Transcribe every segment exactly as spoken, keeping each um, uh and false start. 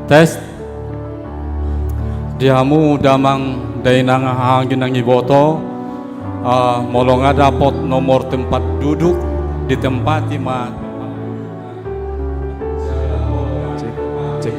Tes. Di hamu damang dainang, anggi na huboto, ah, molo nga dapot nomor tempat duduk, ditempati ma. Cek, cek.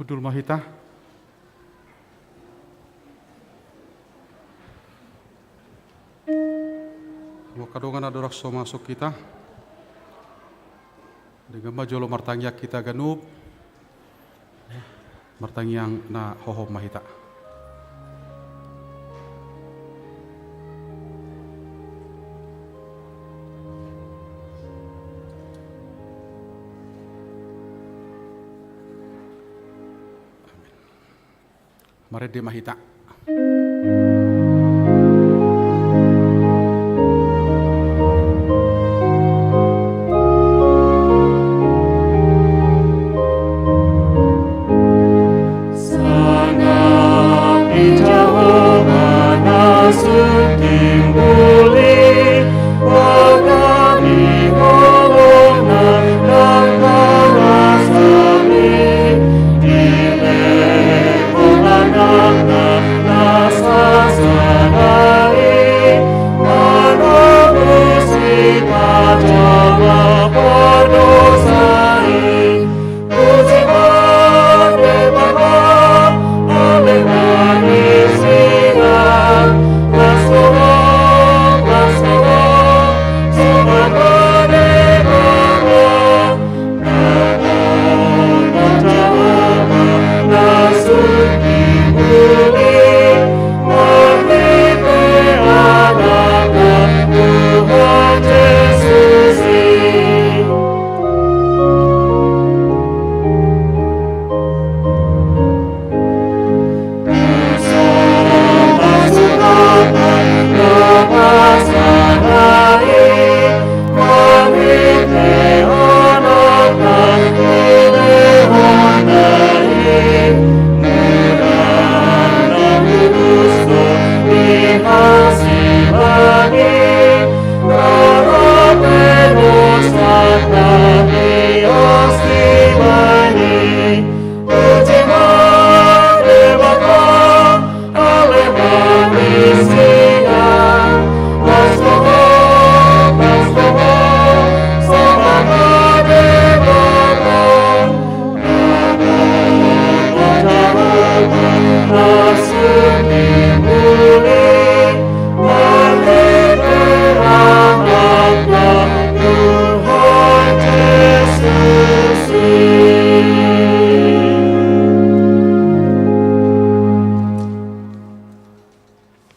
Hundul ma hita. Molo adong na dorang so masuk hita, denggan ma jolo martangiang hita ganup. Martangiang na hohom ma hita. Marende ma hita.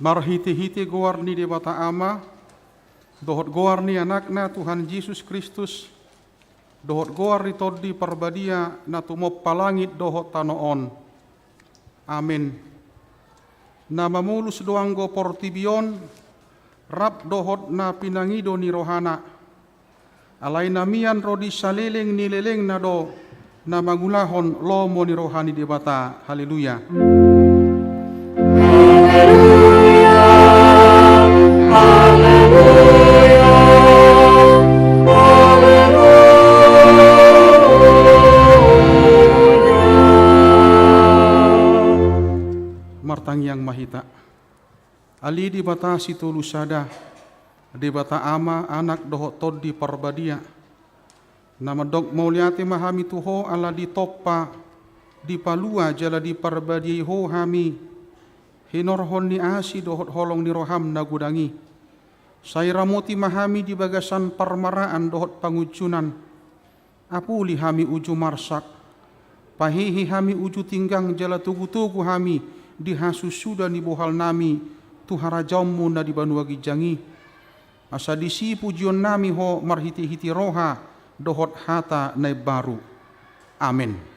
Marhite-hite goar ni Debata Ama, dohot goar ni Anakna Tuhan Jesus Kristus, dohot goar ni Tondi Parbadia na tumompa langit dohot tano on. Amen. Na mamolus do anggo portibi on, rap dohot na pinangido ni rohana. Alai na mian ro di saleleng ni lelengna do na mangulahon lomo ni roha ni Debata. Haleluya. Haleluya, haleluya, haleluya. Martangiang ma hita. Ale Debata Sitolu Sada, Debata Ama, Anak dohot Tondi Parbadia, na mandok mauliate ma hami tu Ho ala ditompa, dipalua jala diparbadiai Ho hami, hinorhon ni asi dohot holong ni roham na godang i. Sai ramoti ma hami di bagasan parmaraan dohot pangunjunan. Apuli hami uju marsak, pahehe hami uju tinggang jala togu-togu hami di hasusuda ni bohalnami tu harajaonmu na di banua ginjang i. Asa disi pujionnami Ho marhite-hite roha dohot hata na imbaru. Amen.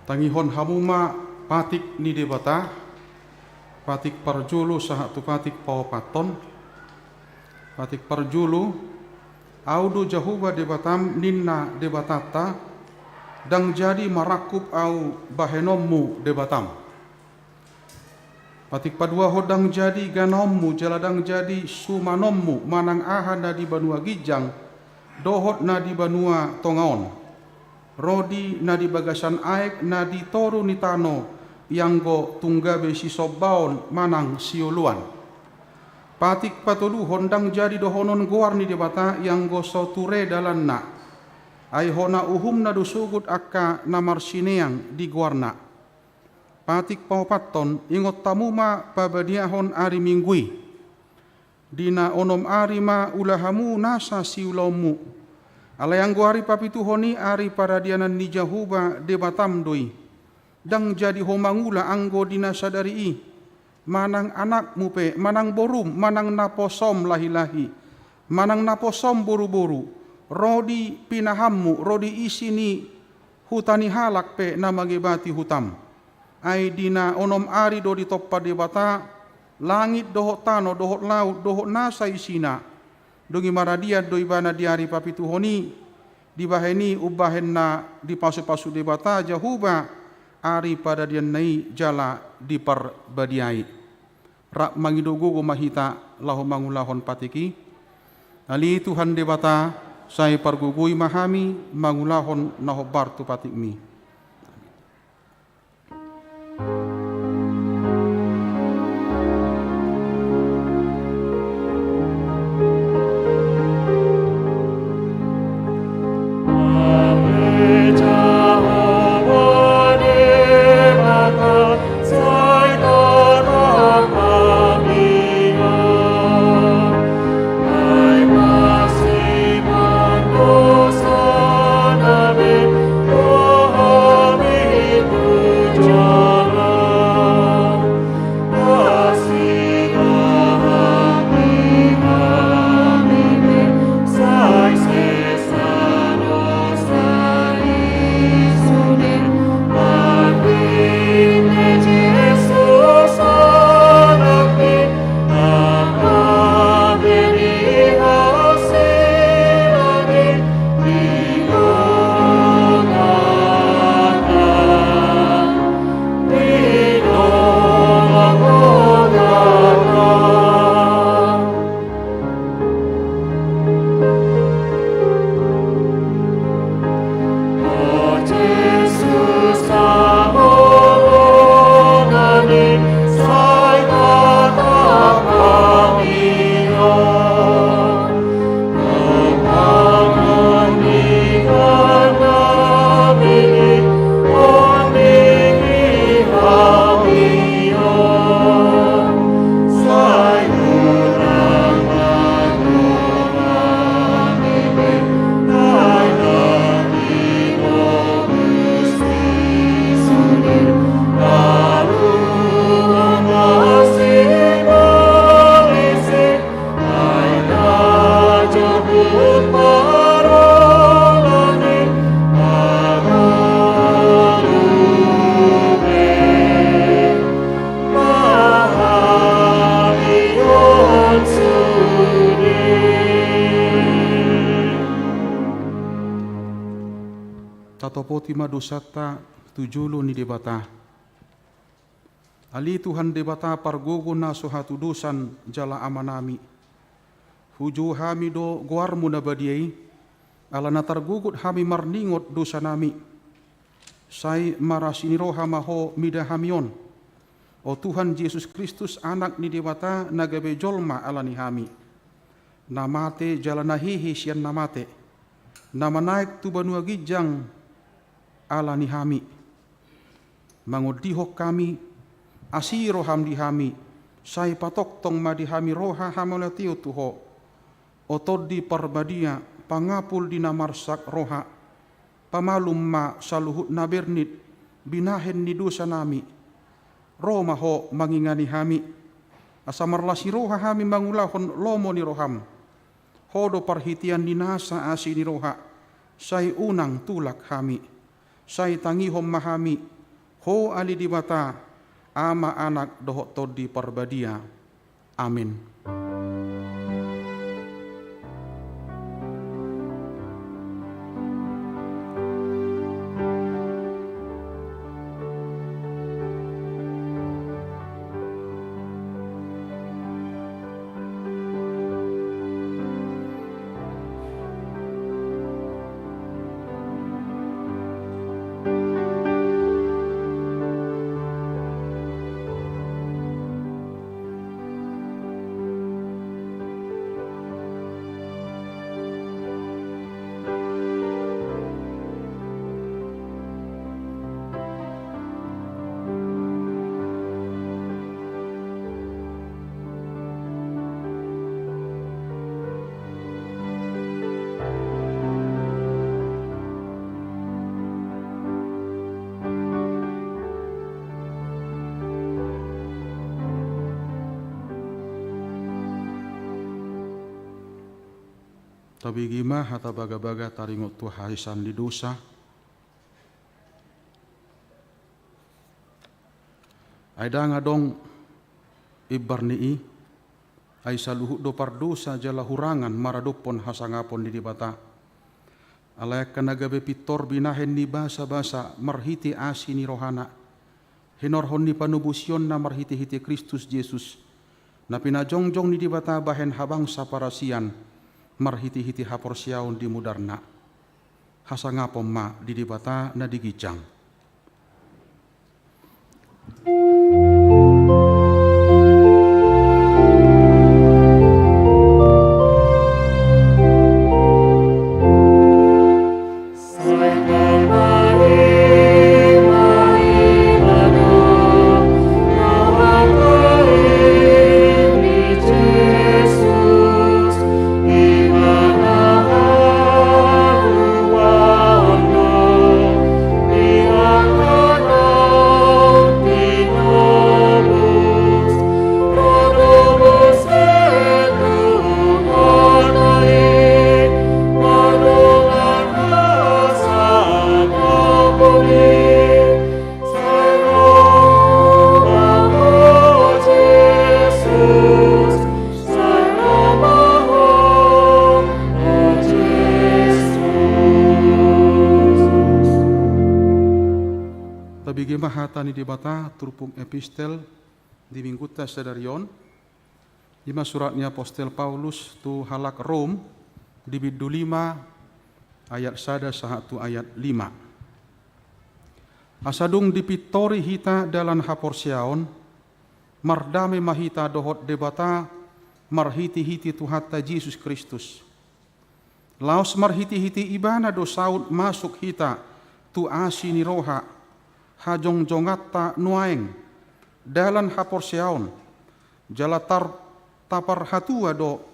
Tangihon hamu ma patik ni Debata, patik parjolo sahat tu patik paopathon. Patik parjolo, Ahu do Jahowa Debatam, ninna Debatanta, ndang jadi marangkup Ahu bahenonmu Debatam. Patik paduahon, ndang jadi ganaonmu jala ndang jadi sumanonmu manang aha na di banua ginjang dohot na di banua tonga on, ro di na di bagasan aek na di toru ni tano, ianggo tung gabe sisombaon manang sioloan. Patik patoluhon, ndang jadi dohonon goar ni Debata ianggo so ture dalanna, ai hona uhumna do sogot angka na marsineang di goarna. Patik paopathon, ingot hamu ma pabadiahon ari Minggu i. Di na onom ari ma ula hamu nasa siulaonmu. Alai anggo ari papituhon i ari paradianan ni Jahowa Debatam do i. Ndang jadi ho mangula anggo di na sadari i, manang anakmu pe, manang borum, manang naposom lahi-lahi, manang naposom boru-boru, ro di pinahanmu, ro di isi ni huta ni halak pe na mangebati hutam. Ai di na onom ari do ditompa Debata langit dohot tano dohot laut dohot nasa isina. Dung i maradian do ibana di ari papituhon i, dibahen i umbahen na dipasu-pasu Debata Jahowa ari paradianna i jala diparbadiai. Rap mangido gogo ma hita laho mangulahon patik i. Ale Tuhan Debata, sai pargogoi ma hami mangulahon na hombar tu patikmi. Tatopoti ma dosanta tu jolo ni Debata. Ale Tuhan Debata pargogo na so hatudosan jala Amanami. Hujou hami do goarmu na badia i, ala na targogot hami marningot dosanami. Sai marasi ni roha ma Ho mida hami on. O Tuhan Jesus Kristus, Anak ni Debata na gabe jolma ala ni hami, na mate jala na hehe sian na mate, na manaek tu banua ginjang ala ni hami. Mangondihon hami, asi roham di hami, sai patongtong ma di hami roha hamauliateon tu Ho. O Tondi Parbadia, pangapul di na marsak roha, pamalum ma saluhut na bernit binahen ni dosanami. Ro ma Ho mangingani hami, asa marlas ni roha hami mangulahon lomo ni roham. Ho do parhitean ni nasa asi ni roha, sai unang tulak hami. Sai tangihon ma hami, Ho ale Debata, Ama, Anak dohot Tondi Parbadia. Amen. Tabege ma hata bagabaga taringot tu hasesaan ni dosa. Ai ndang adong imbar ni i, ai saluhut do pardosa jala hurangan maradophon hasangapon ni Debata. Alai angka na gabe pintor binahen ni basabasa marhite asi ni rohana, hinorhon ni panobusionna marhitehite Kristus Jesus, na pinajongjong ni Debata bahen habangsa parasian marhitehite haporseaon di mudarna. Hasangapon ma di Debata na di ginjang. Tabege ma hata ni Debata turpuk epistel di minggunta sadari on. I ma surat ni apostel Paulus tu halak Rom, di bindu lima ayat sada sahat tu ayat lima. Asa dung dipintori hita dalan haporseaon, mardame ma hita dohot Debata marhitehite Tuhanta Jesus Kristus. Laos marhitehite Ibana do saut masuk hita tu asi ni roha hajongjonganta nuaeng dalan haporseaon, jala tar-, taparhatua do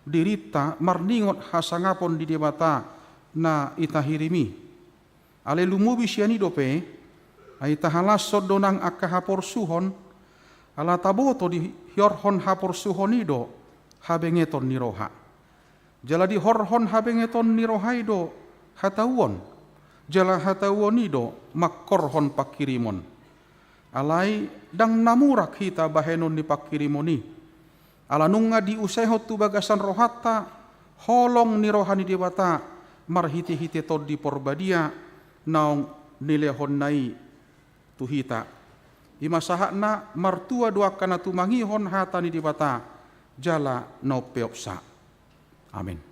dirinta marningot hasangapon ni Debata na i tahirim i. Alai lumobi sian i dope, ai tahalashon do nang angka haporsuhon, ala taboto dihorhon haporsuhon i do habengeton ni roha. Jala dihorhon habengeton ni roha i do hatauon, jala hatauon i do mangkorhon pangkirimon. Alai ndang na murak hita bahenon ni pangkirimon i. Ala nunga diusehon tu bagasan rohanta holong ni roha ni Debata marhitehite Tondi Porbadia naung nilehonna i tu hita. I ma sahatna, martua do angka na tumangihon hata ni Debata jala na umpeopsa. Amen.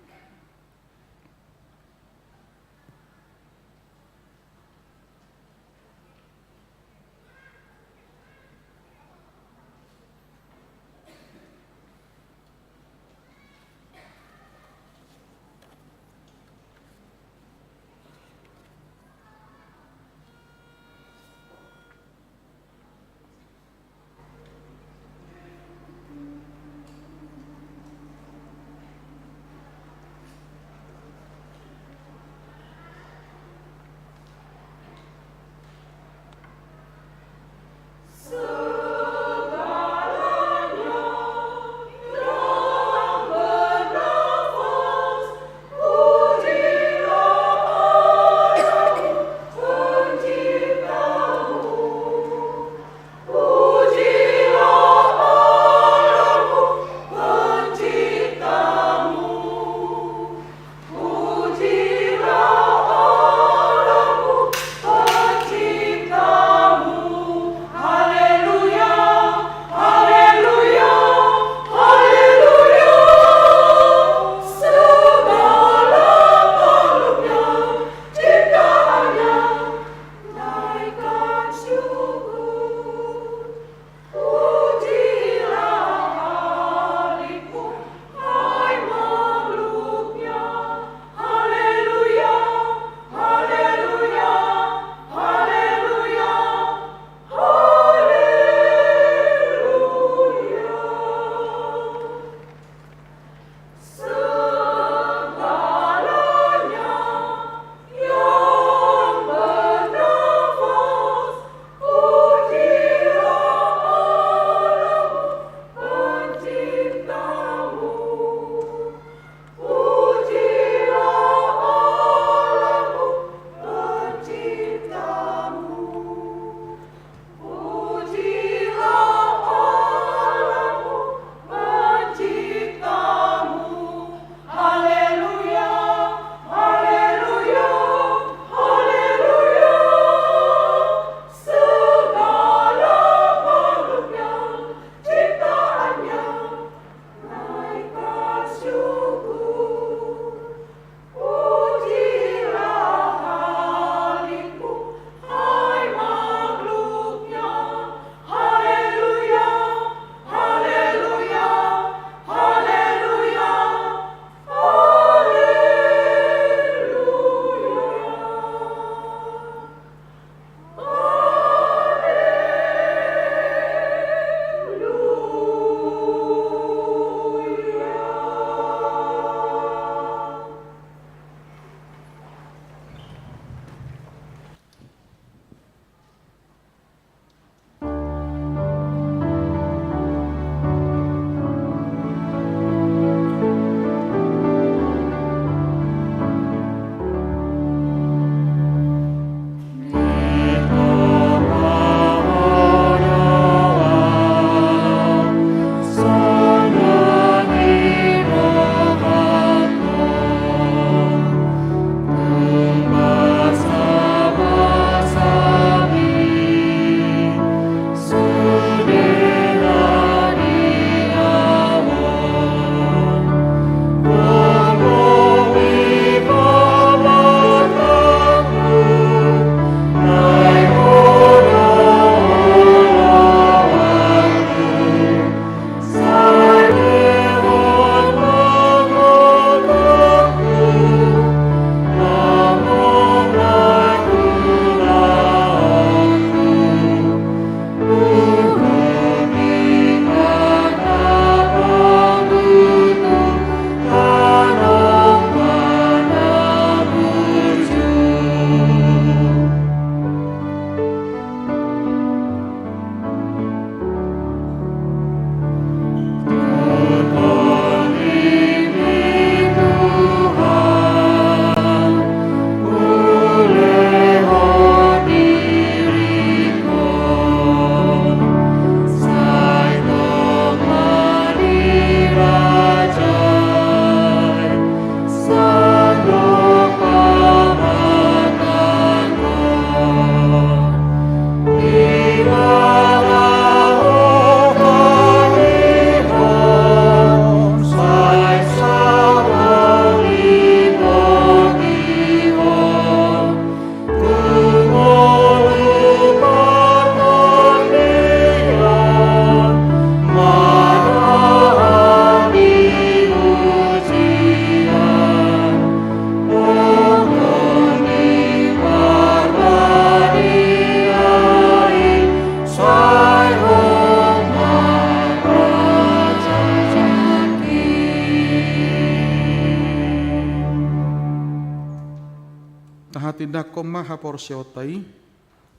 ma haporseaonta i,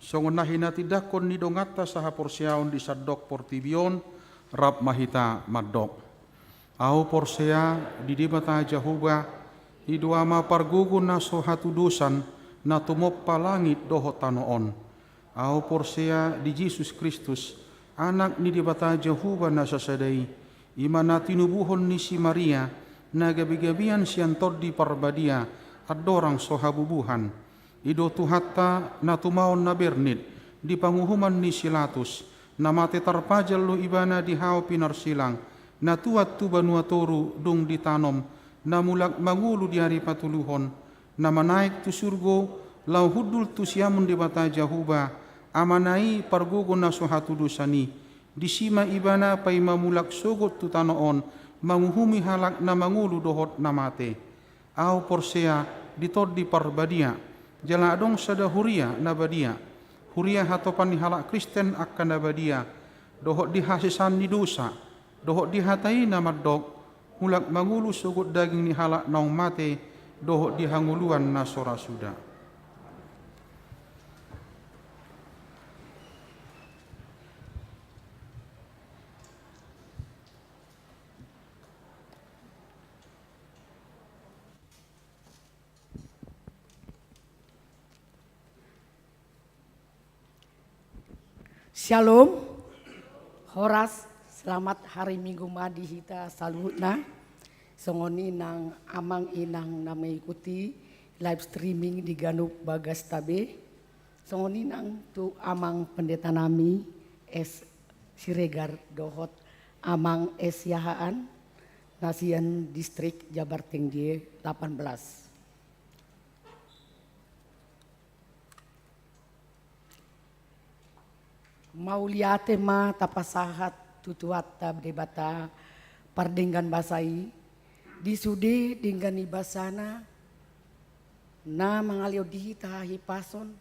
songon na hinatindangkon ni donganta sahaporseaon di sandok portibi on, rap ma hita mandok. Ahu porsea di Debata Jahowa, i do Ama pargogo na so hatudosan, na tumompa langit dohot tano on. Ahu porsea di Jesus Kristus, Anak ni Debata Jahowa na sasada i, i ma na tinubuhon ni si Maria, na gabegabean sian Tondi Parbadia, andorang so habubuhan. I do Tuhanta na tumaon na bernit di panguhuman ni si Latus, na mate tarpajal do Ibana di hau pinarsilang, na tuat tu banua toru dung ditanom, na mulak mangolu di ari patoluhon, na manaek tu surgo, laho hundul tu siamun Debata Jahowa, Amana i pargogo na so hatudosan i. Disi ma Ibana paima mulak sogot tu tano on, manguhumi halak na mangolu dohot na mate. Ahu porsea di Tondi Parbadia, jala adong sada huria na badia, huria hatopan ni halak Kristen angka na badia, dohot di hasesaan ni dosa, dohot di hata i na mandok, mulak mangolu sogot daging ni halak naung mate, dohot di hangoluan na so ra suda. Syalom. Horas, selamat hari Minggu ma di hita saluhutna. Songon i nang amang inang na mengikuti live streaming di ganup bagasta be. Songon i nang tu amang pendeta nami S Siregar dohot amang S Yahaan, na sian distrik Jabar Tinggi delapan belas. Mauliate ma tapasahat tu Tuhanta Debata pardenggan basa i, di sude denggan ni basana na mangalehon di hita hahipason,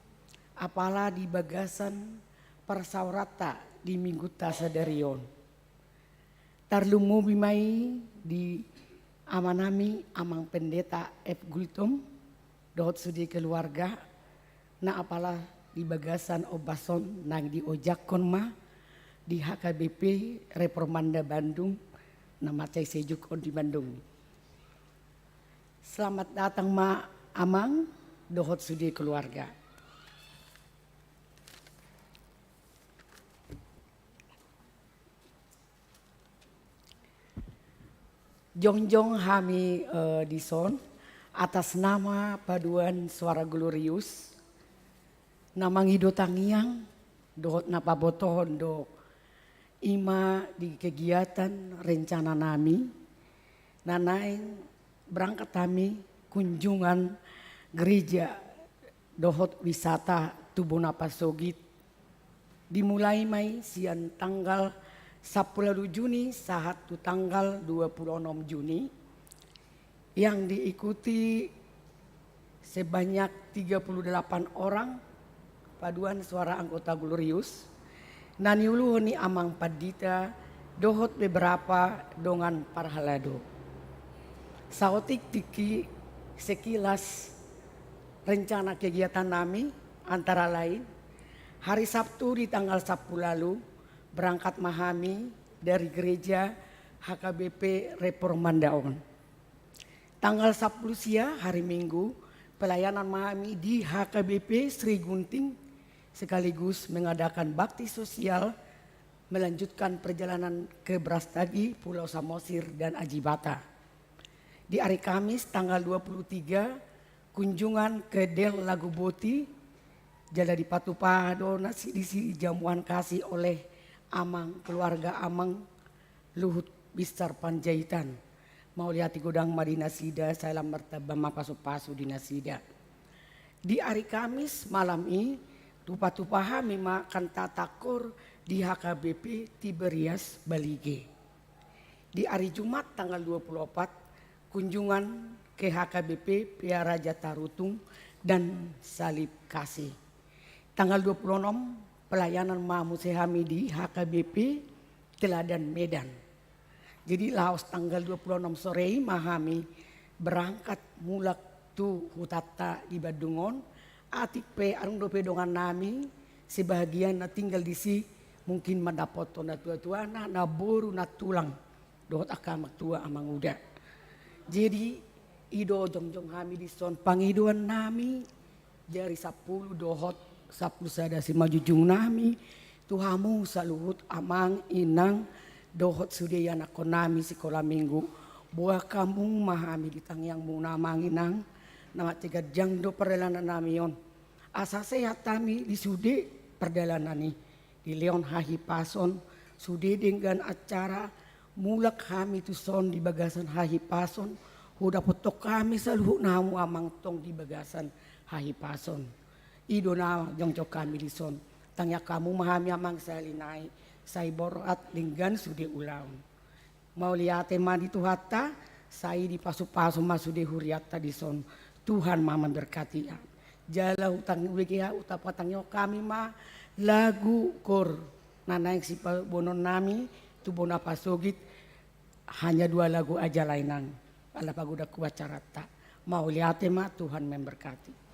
apala di bagasan parsaoranta di minggunta sadari on. Tarlumobi ma i di amanami, Amang Pendeta F Gultom, dohot sude keluarga, na apala di bagasan ombas on naeng diojakhon ma di H K B P Reformanda Bandung, na mansai sejuk on di Bandung. Selamat datang ma Amang, dohot sude keluarga. Jongjong hami, eh, dison, atas nama Paduan Suara Glorius, na mangido tangiang, dohot na pabotohon do, i ma di kegiatan rencana nami, na naeng berangkat hami kunjungan gereja dohot wisata tu bona pasogit. Dimulai ma i sian tanggal sampulu ualu Juni sahat tu tanggal dua pulu onom Juni, yang diikuti sebanyak tiga puluh delapan orang paduan suara anggota Glorius, na niuluhon ni Amang Pandita dohot beberapa dongan parhalado. Saotik tingki sekilas rencana kegiatan nami, antara lain, hari Sabtu di tanggal sampulu ualu, berangkat ma hami dari gereja H K B P Reformanda on. Tanggal sampulu sia, hari Minggu, pelayanan ma hami di H K B P Sri Gunting, sekaligus mengadakan bakti sosial, melanjutkan perjalanan ke Brastagi, Pulau Samosir, dan Ajibata. Di hari Kamis, tanggal dua puluh tiga, kunjungan ke Del Laguboti, jala dipatupa do nasi disi jamuan kasih oleh Amang, keluarga Amang Luhut Binsar Panjaitan. Mauliate godang ma di nasida, sai lam martamba ma pasupasu di nasida. Di hari Kamis malam i, tupatupa hami ma kanta tangkor di H K B P Tiberias Balige. Di hari Jumat tanggal dua puluh opat, kunjungan ke H K B P Pearaja Tarutung dan Salib Kasih. Tanggal dua puluh onom, pelayanan ma muse hami di H K B P Teladan Medan. Jadi laos tanggal dua puluh onom sore i ma hami berangkat mulak tu hutanta di Bandung on, Atik pe adong dope dongannami, sebahagian na tinggal disi, mungkin mandapothon natuatuana, namboru, nantulang, dohot angka amangtua, amanguda. Jadi, i do jongjong hami dison pangidoannami, jari sampulu dohot sampulu sada simanjujungnami, tu hamu saluhut amang inang, dohot sude ianakkonnami sikola minggu, boan hamu ma hami di tangiangmuna amang inang, na manghatai ganjang do pardalanannami on. Asa sehat hami di sude pardalanan i, dilehon hahipason, sude denggan acara, mulak hami tuson di bagasan hahipason, hudapothon hami saluhutna hamu amang tong di bagasan hahipason. I do na jongjong hami dison. Tangiang hamu ma hami amang sahali nai, sai borat denggan sude ulaon. Mauliate ma di Tuhanta, sai dipasupasu ma sude hurianta dison. Tuhan ma memberkati. Jala hutang-, hutapatangion hami ma lagu koor na naeng sipaboanonnami tu bona pasogit, hanya dua lagu aja lae nang, ala pagodangku acaranta. Mauliate ma, Tuhan memberkati.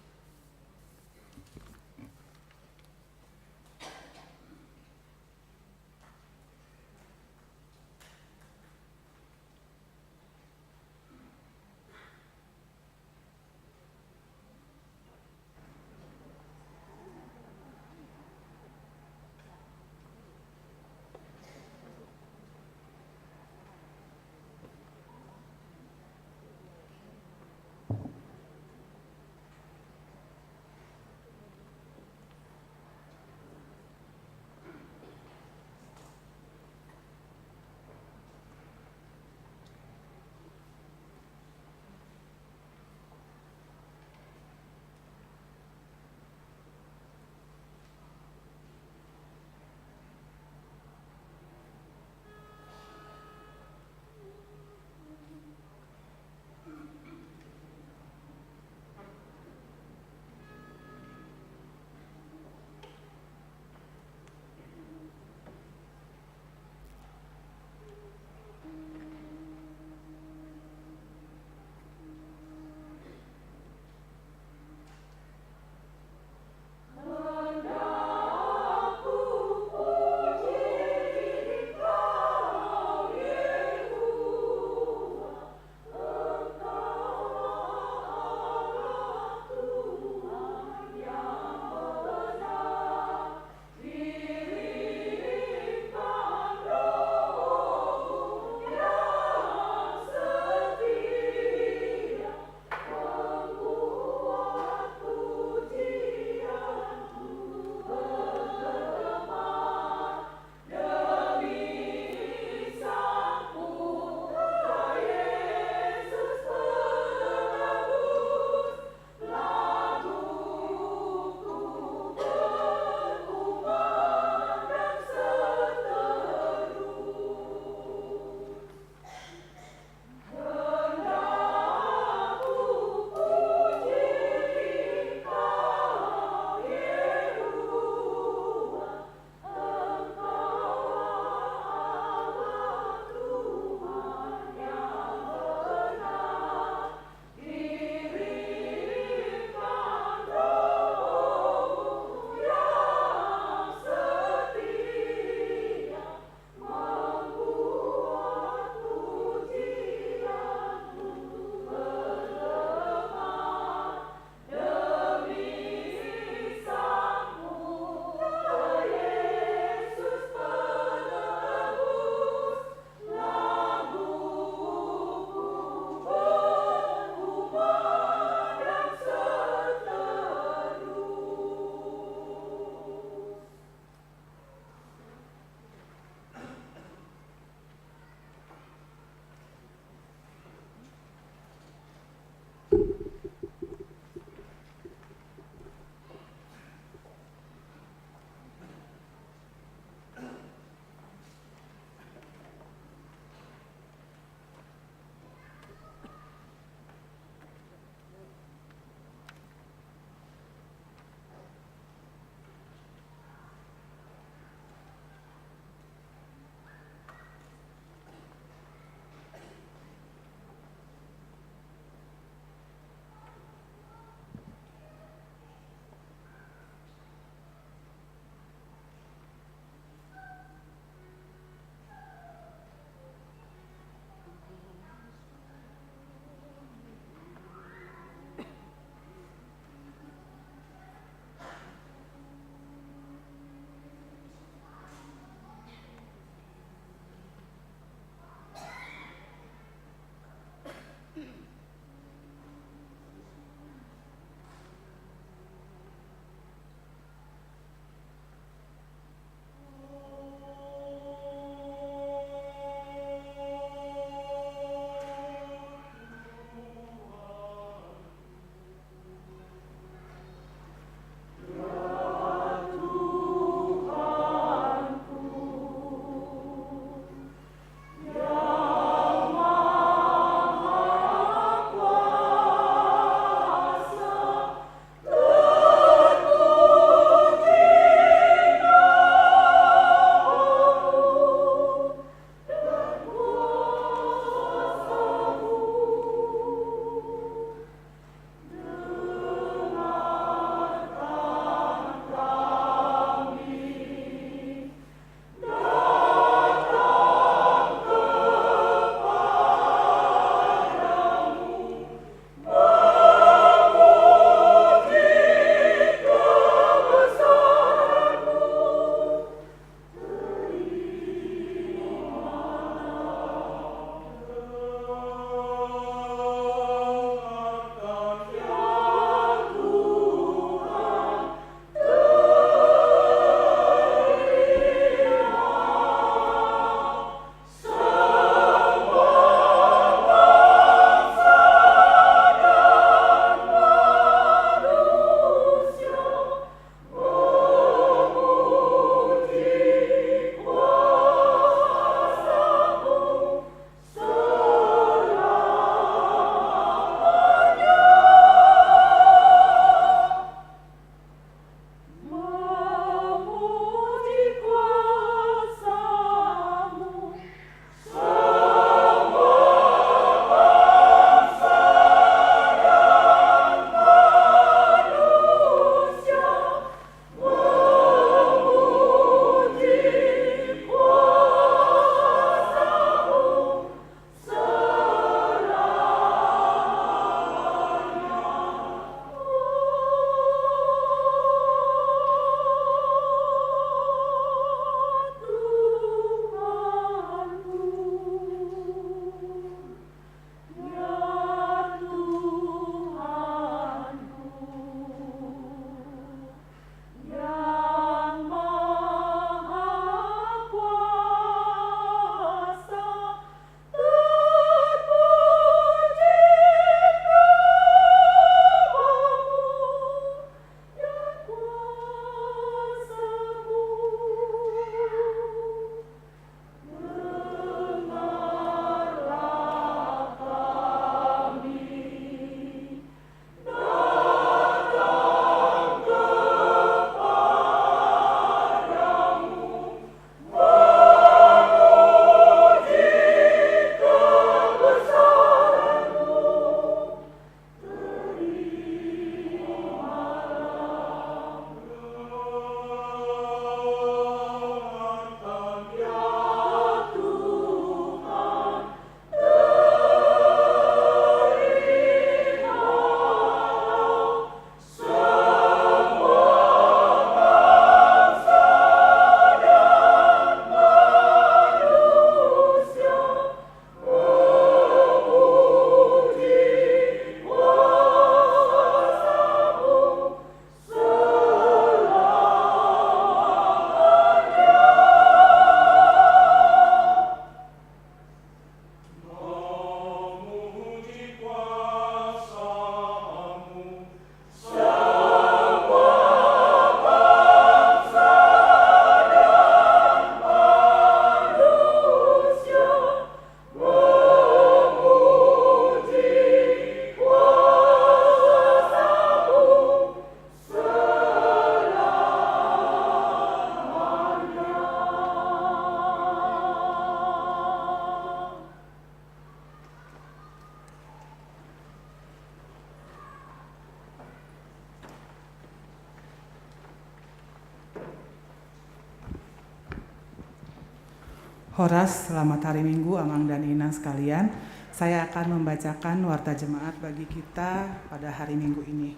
Horas, selamat hari Minggu, Amang dan Inang sekalian. Saya akan membacakan warta jemaat bagi kita pada hari Minggu ini.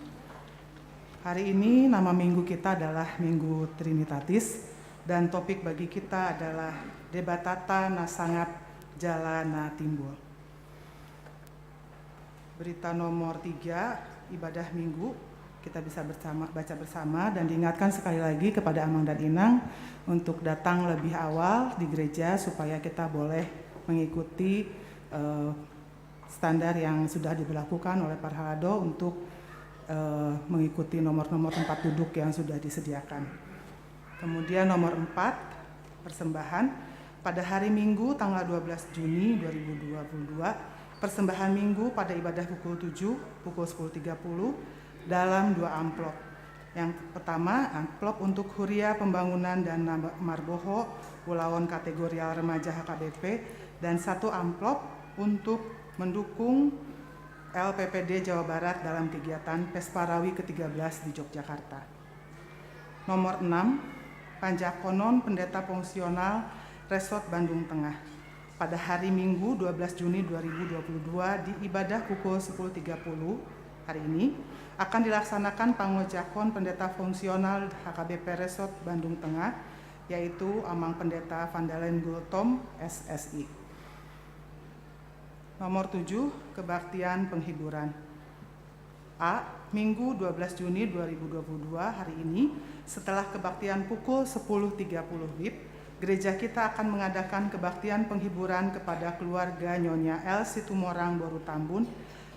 Hari ini nama minggu kita adalah Minggu Trinitatis, dan topik bagi kita adalah Debatata na sangap jala na timbul. Berita nomor tiga, ibadah Minggu. Kita bisa bersama, baca bersama, dan diingatkan sekali lagi kepada Amang dan Inang untuk datang lebih awal di gereja supaya kita boleh mengikuti, eh, standar yang sudah diberlakukan oleh Parhalado untuk, eh, mengikuti nomor-nomor tempat duduk yang sudah disediakan. Kemudian nomor empat, persembahan. Pada hari Minggu tanggal dua belas Juni dua ribu dua puluh dua, persembahan Minggu pada ibadah pukul tujuh, pukul sepuluh tiga puluh, dalam dua amplop. Yang pertama, amplop untuk Huria Pembangunan Dana Marboho, Ulaon Kategorial Remaja H K B P, dan satu amplop untuk mendukung L P P D Jawa Barat dalam kegiatan Pesparawi ketiga belas di Yogyakarta. Nomor enam, panjakonon Pendeta Fungsional Resort Bandung Tengah. Pada hari Minggu dua belas Juni dua ribu dua puluh dua di ibadah pukul sepuluh tiga puluh hari ini akan dilaksanakan pangojakon Pendeta Fungsional H K B P Resort Bandung Tengah, yaitu Amang Pendeta Vandalen Gultom, S S I. Nomor tujuh, kebaktian penghiburan. A, Minggu dua belas Juni dua ribu dua puluh dua, hari ini, setelah kebaktian pukul sepuluh tiga puluh W I B, gereja kita akan mengadakan kebaktian penghiburan kepada keluarga Nyonya L Situmorang Boru Tambun,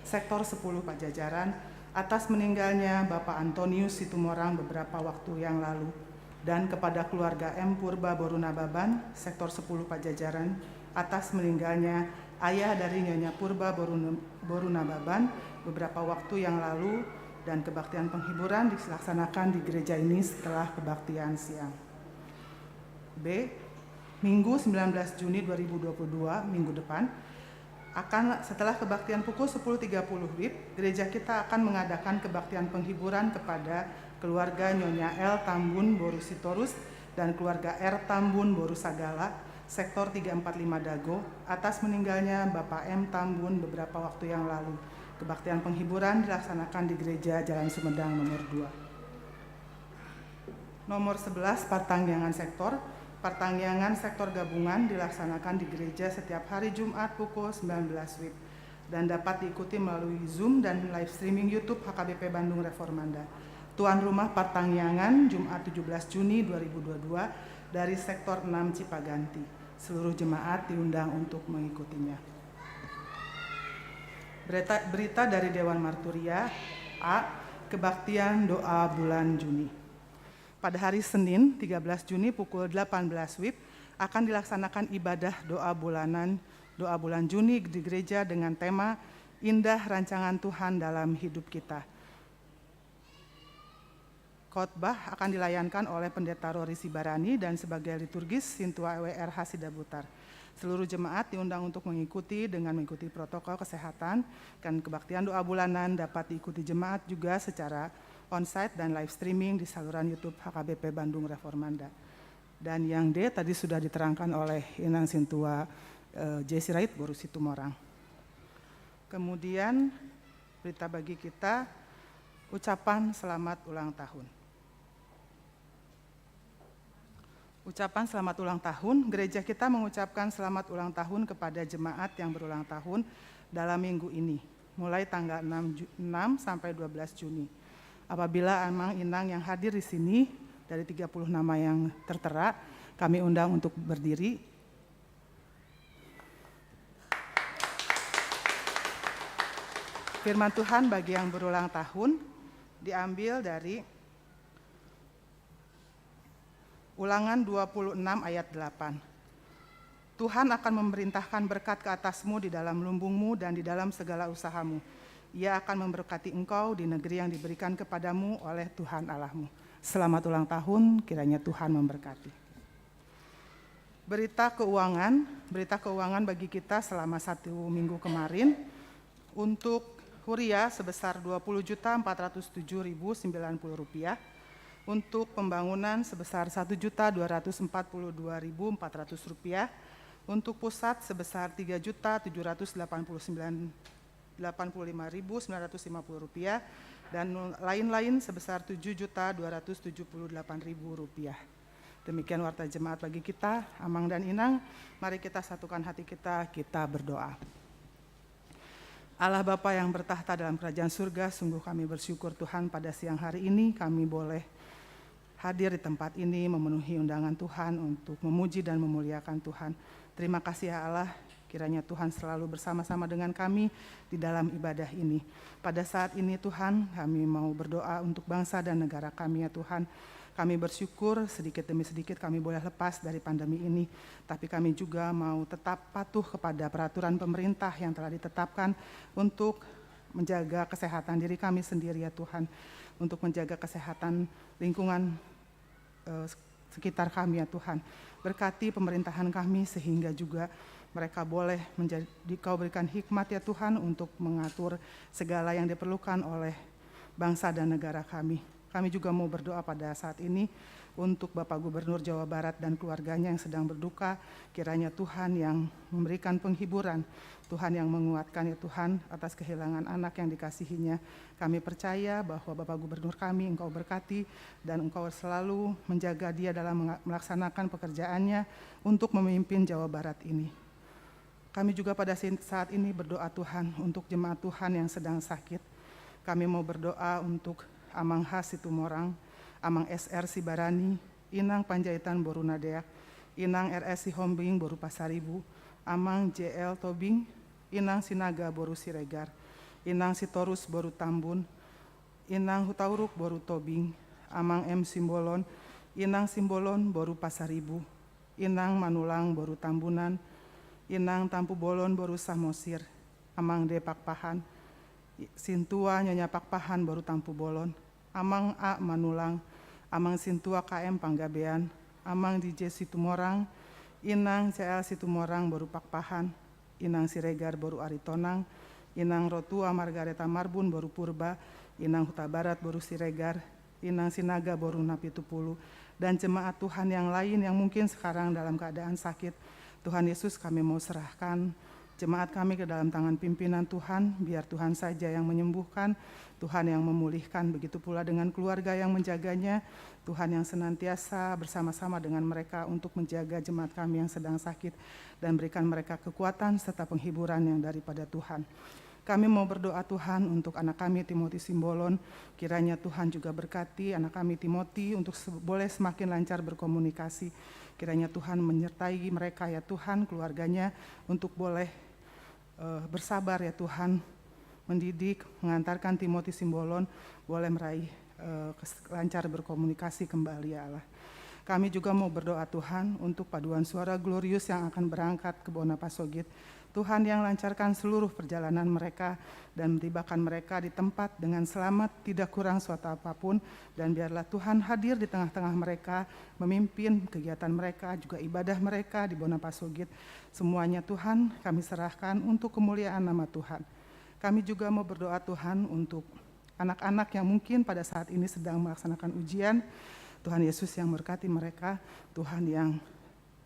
Sektor sepuluh Pajajaran, atas meninggalnya Bapak Antonius Situmorang beberapa waktu yang lalu, dan kepada keluarga M Purba Boru Nababan, Sektor sepuluh Pajajaran, atas meninggalnya ayah dari Nyonya Purba Boru, Boru Nababan beberapa waktu yang lalu, dan kebaktian penghiburan dilaksanakan di gereja ini setelah kebaktian siang. B, Minggu sembilan belas Juni dua ribu dua puluh dua, minggu depan, akan, setelah kebaktian pukul sepuluh tiga puluh W I B, gereja kita akan mengadakan kebaktian penghiburan kepada keluarga Nyonya L Tambun Boru Sitorus dan keluarga R Tambun Boru Sagala, Sektor tiga empat lima Dago, atas meninggalnya Bapak M Tambun beberapa waktu yang lalu. Kebaktian penghiburan dilaksanakan di Gereja Jalan Sumedang nomor dua. Nomor sebelas, partangiangan sektor. Partangiangan sektor gabungan dilaksanakan di gereja setiap hari Jumat pukul sembilan belas W I B dan dapat diikuti melalui Zoom dan live streaming YouTube H K B P Bandung Reformanda. Tuan rumah partangiangan Jumat tujuh belas Juni dua ribu dua puluh dua dari Sektor enam Cipaganti. Seluruh jemaat diundang untuk mengikutinya. Berita, berita dari Dewan Marturia. A, kebaktian doa bulan Juni. Pada hari Senin, tiga belas Juni, pukul delapan belas W I B, akan dilaksanakan ibadah doa bulanan, doa bulan Juni di gereja dengan tema Indah Rancangan Tuhan Dalam Hidup Kita. Khotbah akan dilayankan oleh Pendeta Rori Sibarani dan sebagai liturgis Sintua W R H Sidabutar. Seluruh jemaat diundang untuk mengikuti dengan mengikuti protokol kesehatan, dan kebaktian doa bulanan dapat diikuti jemaat juga secara onsite dan live streaming di saluran YouTube H K B P Bandung Reformanda. Dan yang D tadi sudah diterangkan oleh Inang Sintua, eh, J Sirait Boru Situmorang. Kemudian berita bagi kita, ucapan selamat ulang tahun. Ucapan selamat ulang tahun, gereja kita mengucapkan selamat ulang tahun kepada jemaat yang berulang tahun dalam minggu ini, mulai tanggal enam Ju-, enam sampai dua belas Juni. Apabila Amang Inang yang hadir di sini, dari tiga puluh nama yang tertera, kami undang untuk berdiri. Firman Tuhan bagi yang berulang tahun diambil dari Ulangan dua puluh enam ayat delapan. Tuhan akan memerintahkan berkat ke atasmu di dalam lumbungmu dan di dalam segala usahamu. Ia akan memberkati engkau di negeri yang diberikan kepadamu oleh Tuhan Allahmu. Selamat ulang tahun, kiranya Tuhan memberkati. Berita keuangan, berita keuangan bagi kita selama satu minggu kemarin. Untuk Huria sebesar dua puluh juta empat ratus tujuh ribu sembilan puluh rupiah, untuk pembangunan sebesar satu juta dua ratus empat puluh dua ribu empat ratus rupiah, Untuk pusat sebesar tiga juta tujuh ratus delapan puluh sembilan, delapan puluh lima ribu sembilan ratus lima puluh rupiah, dan lain-lain sebesar tujuh juta dua ratus tujuh puluh delapan ribu rupiah. Demikian warta jemaat bagi kita, Amang dan Inang. Mari kita satukan hati kita, kita berdoa. Allah Bapa yang bertakhta dalam kerajaan surga, sungguh kami bersyukur Tuhan, pada siang hari ini kami boleh hadir di tempat ini, memenuhi undangan Tuhan untuk memuji dan memuliakan Tuhan. Terima kasih ya Allah, kiranya Tuhan selalu bersama-sama dengan kami di dalam ibadah ini. Pada saat ini Tuhan, kami mau berdoa untuk bangsa dan negara kami ya Tuhan. Kami bersyukur sedikit demi sedikit kami boleh lepas dari pandemi ini. Tapi kami juga mau tetap patuh kepada peraturan pemerintah yang telah ditetapkan untuk menjaga kesehatan diri kami sendiri ya Tuhan. Untuk menjaga kesehatan lingkungan, eh, sekitar kami ya Tuhan. Berkati pemerintahan kami sehingga juga mereka boleh menjadi, Kau berikan hikmat ya Tuhan untuk mengatur segala yang diperlukan oleh bangsa dan negara kami. Kami juga mau berdoa pada saat ini untuk Bapak Gubernur Jawa Barat dan keluarganya yang sedang berduka. Kiranya Tuhan yang memberikan penghiburan, Tuhan yang menguatkan ya Tuhan atas kehilangan anak yang dikasihinya. Kami percaya bahwa Bapak Gubernur kami Engkau berkati dan Engkau selalu menjaga dia dalam menga-, melaksanakan pekerjaannya untuk memimpin Jawa Barat ini. Kami juga pada sin-, saat ini berdoa Tuhan untuk jemaat Tuhan yang sedang sakit. Kami mau berdoa untuk Amang H Situmorang, Amang S R Sibarani, Inang Panjaitan boru Nadeak, Inang R S Sihombing boru Pasaribu, Amang J L Tobing, Inang Sinaga boru Siregar, Inang Sitorus boru Tambun, Inang Hutauruk boru Tobing, Amang M Simbolon, Inang Simbolon boru Pasaribu, Inang Manulang boru Tambunan, Inang Tampubolon boru Samosir, Amang D Pakpahan, Sintua Nyonya Pakpahan boru Tampubolon, Amang A Manulang, Amang Sintua K M Panggabean, Amang D J Situmorang, Inang C L Situmorang boru Pakpahan, Inang Siregar boru Aritonang, Inang Rotua Margareta Marbun boru Purba, Inang Hutabarat boru Siregar, Inang Sinaga boru Napitupulu, dan jemaat Tuhan yang lain yang mungkin sekarang dalam keadaan sakit. Tuhan Yesus, kami mau serahkan jemaat kami ke dalam tangan pimpinan Tuhan, biar Tuhan saja yang menyembuhkan, Tuhan yang memulihkan, begitu pula dengan keluarga yang menjaganya, Tuhan yang senantiasa bersama-sama dengan mereka untuk menjaga jemaat kami yang sedang sakit dan berikan mereka kekuatan serta penghiburan yang daripada Tuhan. Kami mau berdoa Tuhan untuk anak kami Timothy Simbolon, kiranya Tuhan juga berkati anak kami Timothy untuk se-, boleh semakin lancar berkomunikasi. Kiranya Tuhan menyertai mereka ya Tuhan, keluarganya untuk boleh, eh, bersabar ya Tuhan, mendidik, mengantarkan Timothy Simbolon boleh meraih, eh, kes-, lancar berkomunikasi kembali ya Allah. Kami juga mau berdoa Tuhan untuk paduan suara Glorious yang akan berangkat ke Bona Pasogit. Tuhan yang lancarkan seluruh perjalanan mereka dan mentibakan mereka di tempat dengan selamat, tidak kurang suatu apapun, dan biarlah Tuhan hadir di tengah-tengah mereka, memimpin kegiatan mereka, juga ibadah mereka di Bona Pasogit. Semuanya Tuhan kami serahkan untuk kemuliaan nama Tuhan. Kami juga mau berdoa Tuhan untuk anak-anak yang mungkin pada saat ini sedang melaksanakan ujian. Tuhan Yesus yang memberkati mereka, Tuhan yang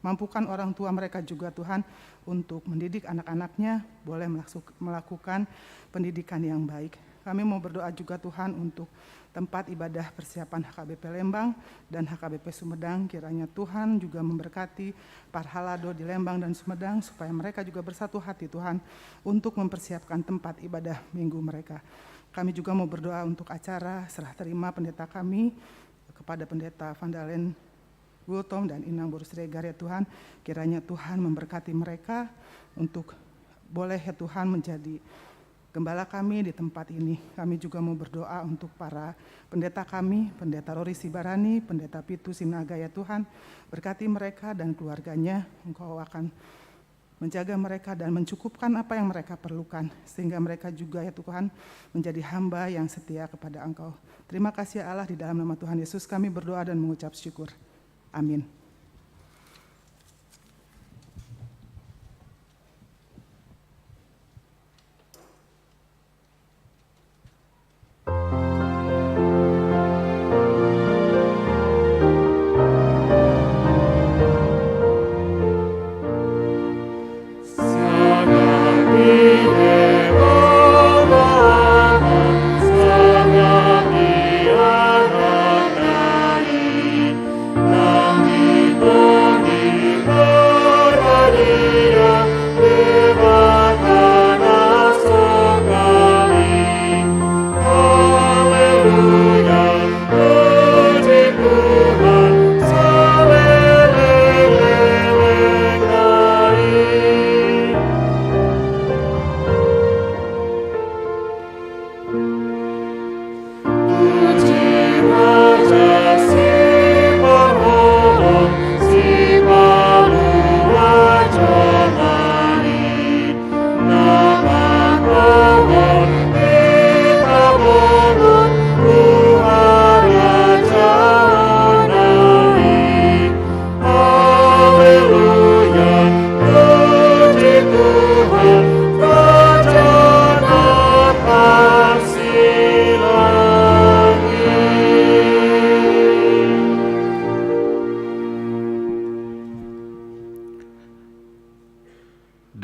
mampukan orang tua mereka juga Tuhan untuk mendidik anak-anaknya boleh melaksuk-, melakukan pendidikan yang baik. Kami mau berdoa juga Tuhan untuk tempat ibadah persiapan H K B P Lembang dan H K B P Sumedang. Kiranya Tuhan juga memberkati parhalado di Lembang dan Sumedang supaya mereka juga bersatu hati Tuhan untuk mempersiapkan tempat ibadah minggu mereka. Kami juga mau berdoa untuk acara serah terima pendeta kami kepada Pendeta Vandalen Gultom dan Inang Boru Siregar ya Tuhan, kiranya Tuhan memberkati mereka untuk boleh ya Tuhan menjadi gembala kami di tempat ini. Kami juga mau berdoa untuk para pendeta kami, Pendeta Rori Sibarani, Pendeta Pitu Sinaga ya Tuhan, berkati mereka dan keluarganya, Engkau akan menjaga mereka dan mencukupkan apa yang mereka perlukan, sehingga mereka juga ya Tuhan menjadi hamba yang setia kepada Engkau. Terima kasih ya Allah, di dalam nama Tuhan Yesus kami berdoa dan mengucap syukur. Amin.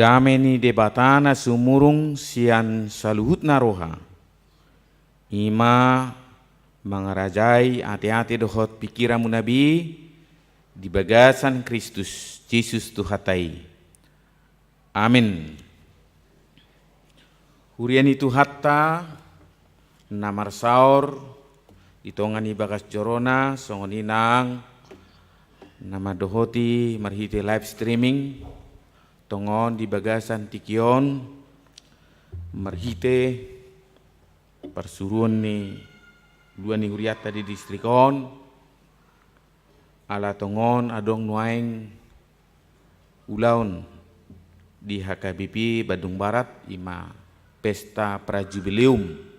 Dame ni Debata na sumurung sian saluhutna roha, i ma mangarajai ateate dohot pingkiranmuna be di bagasan Kristus Jesus Tuhanta i. Amen. Huria ni Tuhanta na marsaor di tonga ni bagas jorona, songon i nang na mandohoti marhite live streaming, tongon di bagasan tingki on, marhite parsuruon ni dua ni hurianta di distrik on, ala tongon adong nuaeng ulaon di H K B P Bandung Barat, i ma pesta prajubileum.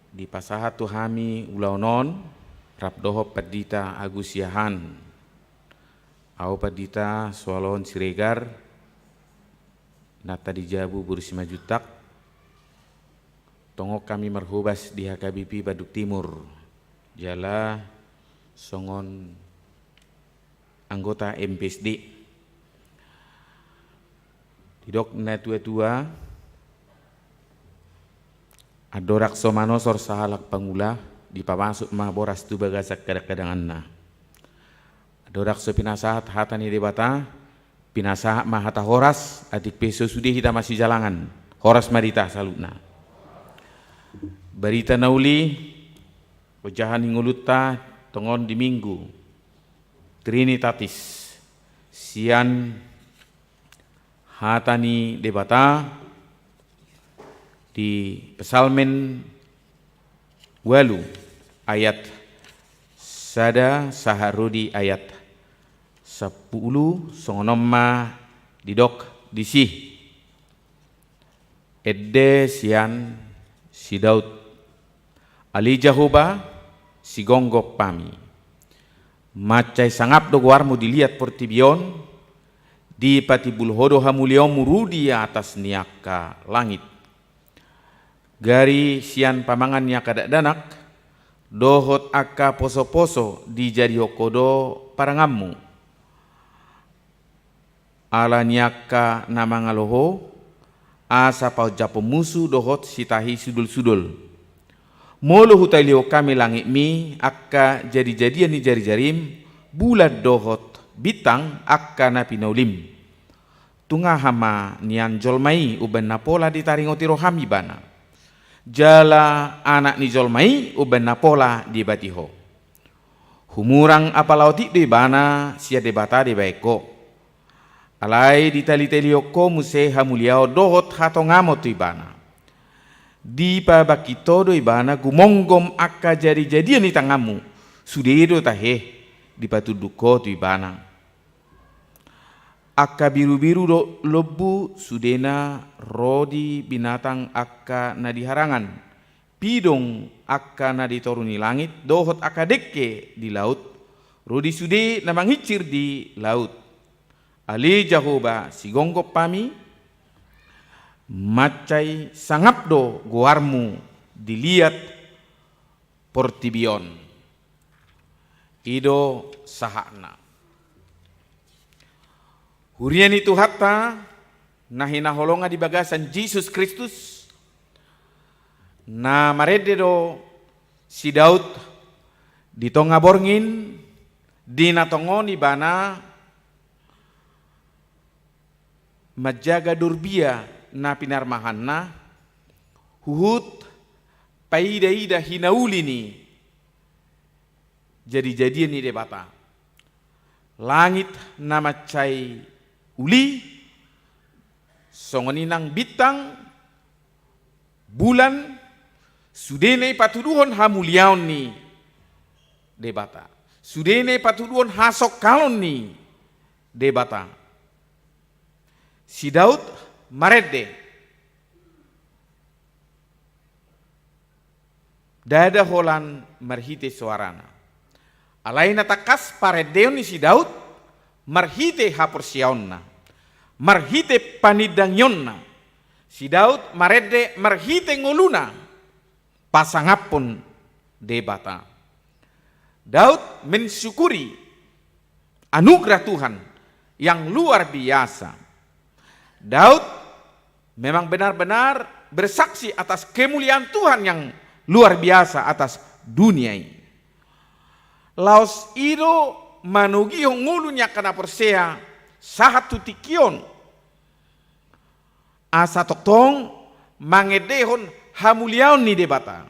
Dipasahat tu hami ulaon on, rap dohot Pandita Agus Siahaan. Ahu Pandita Sualon Siregar, inanta di jabu boru Simanjuntak, tongon hami marhobas di H K B P Bandung Timur, jala songon anggota M P S D. Didok na tua-tua, andorang so manosor sahalak pangula, dipamasuk ma boras tu bagasan kadang-kadanganna. Andorang so pinasahat hata ni Debata, pinasahat ma hata horas, atik pe so sude hita masijalangan. Horas ma di hita saluhutna. Barita na uli, ojahan ni ngolunta tongon di Minggu Trinitatis, sian hata ni Debata di Psalmen ualu ayat sada sahat ro di ayat sampulu, songon on ma didok disi. Ende sian si Daud. Ale Jahowa, sigomgom hami. Mansai sangap do goarmu di liat portibi on, dipatimbul ho do hamuliaonmu ro di atas ni angka langit. Gari sian pamangan ni angka dakdanak, dohot angka poso-poso dijadihon ho do paranganmu. Ala ni angka na mangalo ho, asa paonjaphon musu dohot sitahi sudol-sudol. Molo hutailihon hami langitmi angka jadi-jadian ni jari-jarim, bulan dohot bintang angka na pinaulim. Tung aha ma nian jolma i umbahen na pola ditaringoti roham ibana? Jala anak ni jolma i umbahen na pola diebati ho? Humurang apala otik do ibana sian Debata dibahen ho. Alai ditalitalihon ho muse hamuliaon dohot hatongamon tu ibana. Dipabangkit ho do ibana gumomgom angka jadijadian ni tanganmu, sude do tahe dipatunduk ho tu ibana. Angka birubiru do lombu sudena ro di binatang angka na di harangan, pidong angka na di toru ni langit, dohot angka dengke di laut, ro di sude na manginsir di laut. Ale Jahowa, sigomgom hami, mansai sangap do goarmu di liat portibi on. I do sahatna. Huria ni Tuhanta na hinaholongan di bagasan Jesus Kristus, na marende do si Daud di tonga borngin, di na tongon ibana manjaga dorbia na pinarmahanna, huhut paida-ida hinauli ni jadijadian ni Debata. Langit na mansai uli, songon i nang bintang, bulan, sudena i patuduhon hamuliaon ni Debata. Sudena i patuduhon hasongkalon ni Debata. Si Daud marende. Ndada holan marhite soarana. Alai na tangkas parendeon ni si Daud marhite haporseaonna, marhite panindangionna. Si Daud marende marhite ngoluna pasangaphon Debata. Daud mensyukuri anugerah Tuhan yang luar biasa. Daud memang benar-benar bersaksi atas kemuliaan Tuhan yang luar biasa atas dunia ini. Laos i do manogihon ngolu ni angka na porsea sahat tu tingki on. Asa tongtong mangendehon hamuliaon ni Debata.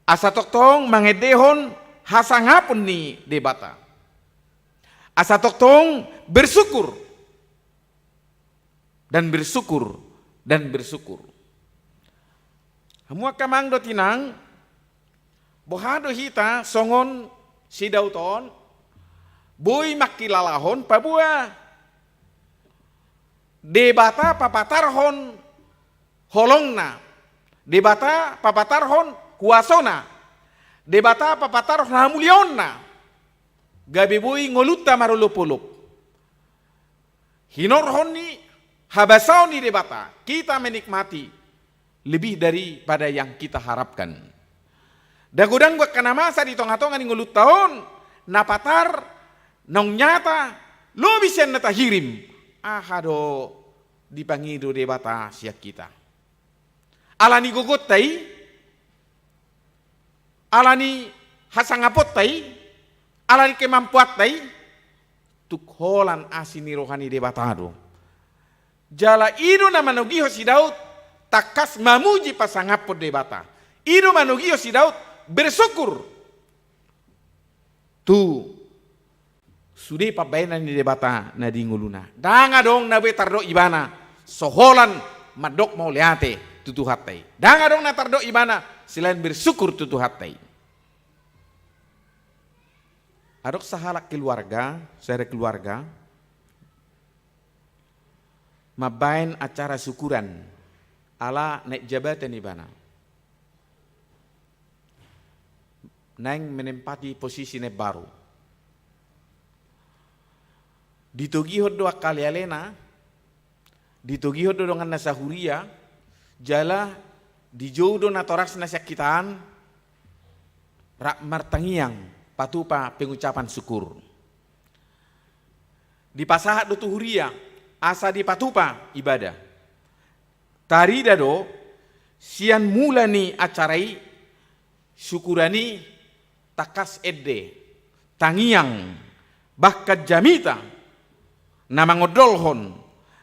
Asa tongtong mangendehon hasangapon ni Debata. Asa tongtong bersyukur dan bersyukur dan bersyukur. Hamu angka amang dohot inang, boha do hita songon si Daud on, boi mangkilalahon paboa Debata papatarhon holongna, Debata papatarhon kuasona, Debata papatarhon hamuliaonna, gabe boi ngolunta marolopolop. Hinorhon ni habasaon ni Debata, kita menikmati lebih daripada yang kita harapkan. Ndang godang angka na masa di tonga-tonga ni ngolunta on, na patar, naung nyata, lobi sian na tahirim. Aha do dipangido Debata sian hita? Ala ni gogonta i, ala ni hasangaponta i, ala ni kemampuanta i, tung holan asi ni roha ni Debata do. Jala i do na manogihon si Daud tangkas mamuji pasangaphon Debata. I do manogihon si Daud bersyukur tu sude pambahenan ni Debata na di ngoluna. Ndang adong na boi tardok ibana so holan mandok mauliate tu Tuhanta i. Ndang adong na tardok ibana selain bersyukur tu Tuhanta i. Adong sahalak keluarga, sada keluarga, mambahen acara syukuran ala naik jabatan ibana. Naeng menempati posisi na baru. Ditogihon do angka alealena, ditogihon do donganna sahuria, jala dijou do natorasna sian hita an, rap martangiang patupa pengucapan syukur. Dipasahat do tu huria, asa dipatupa ibadah. Tarida do, sian mula ni acara i, syukuran i tangkas ende, tangiang, bahkan jamita, na mangondolhon,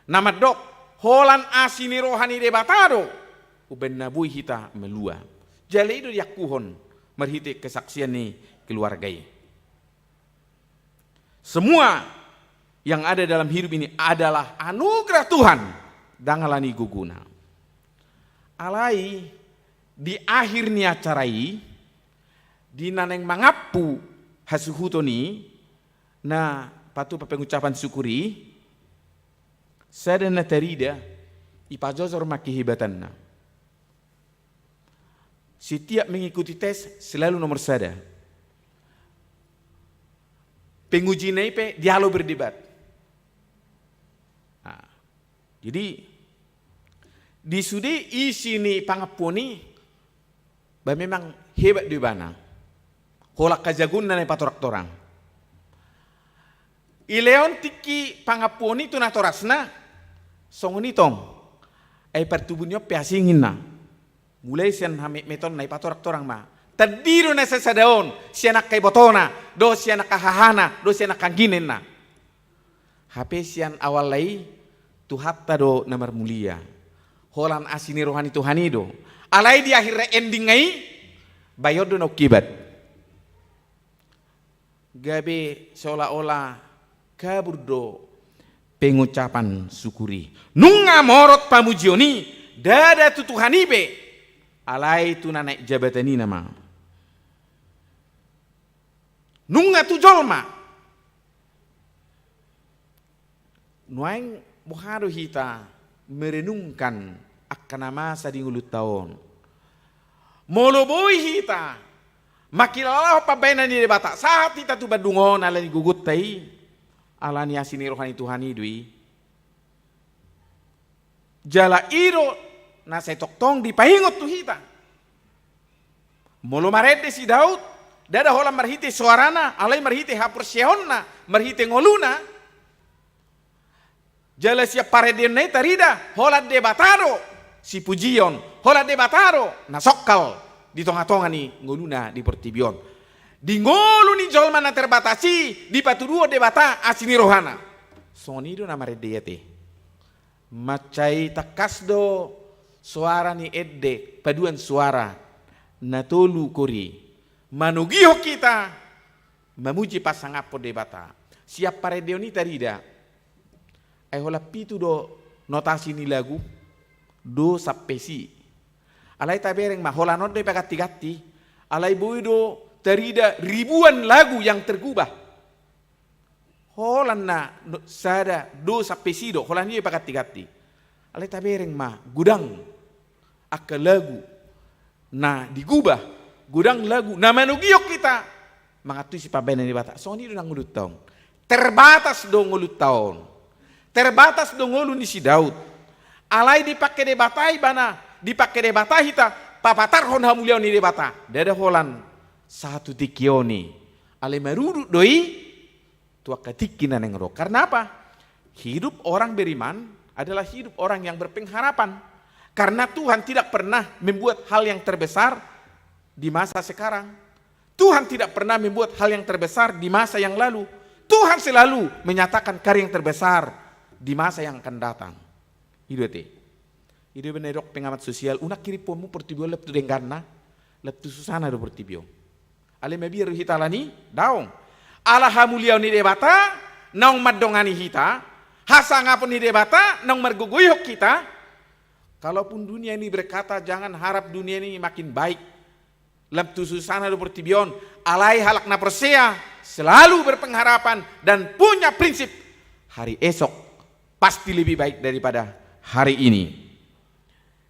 na mandok, holan asi ni roha ni Debata do, umbahen na boi hita malua. Jala i do diakuhon, marhite kesaksian ni keluarga i. Semua yang ada dalam hidup ini adalah anugerah Tuhan, ndang ala ni gogona. Alai di akhir ni acara i, di na naeng mangampu hasuhuton i, na patupa pengucapan syukur i, sada na tarida, ipajojor ma kehebatanna. Setiap mengikuti tes selalu nomor sada. Pengujina i pe dialo berdebat. Nah, jadi di sude isi ni pangampuon i, ba memang hebat do ibana. Holan hajagoonna na ipatorang-torang. Dilehon tingki pangampuon i tu natorasna, songon i tong. Ai partubu ni on pe asing ninna. Mulai sian hametmeton na ipatorang-torang ma. Tandi do na sasada on, sian angka ibotona, dohot sian angka hahana, dohot sian angka angginana. Hape sian awalna i, Tuhanta do na marmulia. Holan asi ni roha ni Tuhan i do. Alai di akhir endingna i, bayon do na ungkibat. Gabe seolah-olah kabur do pengucapan syukur i. Nunga morot pamujion i, ndada tu Tuhan i be, alai tu na naek jabatan i nama. Nunga tu jolma. Nuaeng boha do hita merenungkan angka na masa di ngolunta on. Molo boi hita mangkilalahon pambahenan ni Debata, sahat hita tu bandung on ala ni gogonta i, ala ni asi ni roha ni Tuhan i do i. Jala i do na sai tongtong dipaingot tu hita. Molo marende si Daud, ndada holan marhite soarana, alai marhite haporseaonna, marhite ngoluna, Jala sian parendeonna i tarida, holan Debata do sipujion, holan Debata do na songkal di tonga-tonga ni ngoluna di portibi on. Di ngolu ni jolma na terbatas i dipatuduhon Debata asi ni rohana. Songon i do na marende i ate. Mansai tangkas do soara ni ende, paduan soara na tolu kori manogihon hita mamuji pasangaphon Debata. Sian parendeon i tarida, ai holan pitu do notasi ni lagu, do sampe si. Alai tabereng ma, holan on do ipaganti-ganti. Alai boi do tarida ribuan lagu yang tergubah. Holan na no-, sada, do sampe si do, holan i do ipaganti-ganti. Alai tabereng ma, godang angka lagu na digubah, godang lagu na manogihon hita mangantusi pambahenan ni Debata. Songon i do nang ngolunta on. Terbatas do ngolunta on. Terbatas do ngolu ni si Daud. Alai dipangke Debata ibana, dipangke Debata hita papatarhon hamuliaon ni Debata. Ndada holan sahat tu tingki on i. Alai marudut do i tu angka tingki na naeng ro. Karena apa? Hidup orang beriman adalah hidup orang yang berpengharapan. Karena Tuhan tidak pernah membuat hal yang terbesar di masa sekarang. Tuhan tidak pernah membuat hal yang terbesar di masa yang lalu. Tuhan selalu menyatakan karya yang terbesar di masa yang akan datang. I do ate. I do umbahen na didok pengamat sosial, unang hirimponmu portibi on lam tu dengganna, lam tu susana do portibi on. Alai mabiar do hita alani? Daong. Ala hamuliaon ni Debata naung mandongani hita, hasangapon ni Debata naung margogoihon hita. Kalaupun dunia ini berkata, "Jangan harap dunia ini makin baik." Lam tu susana do portibi on, alai halak na porsea selalu berpengharapan dan punya prinsip, hari esok pasti lebih baik daripada hari ini.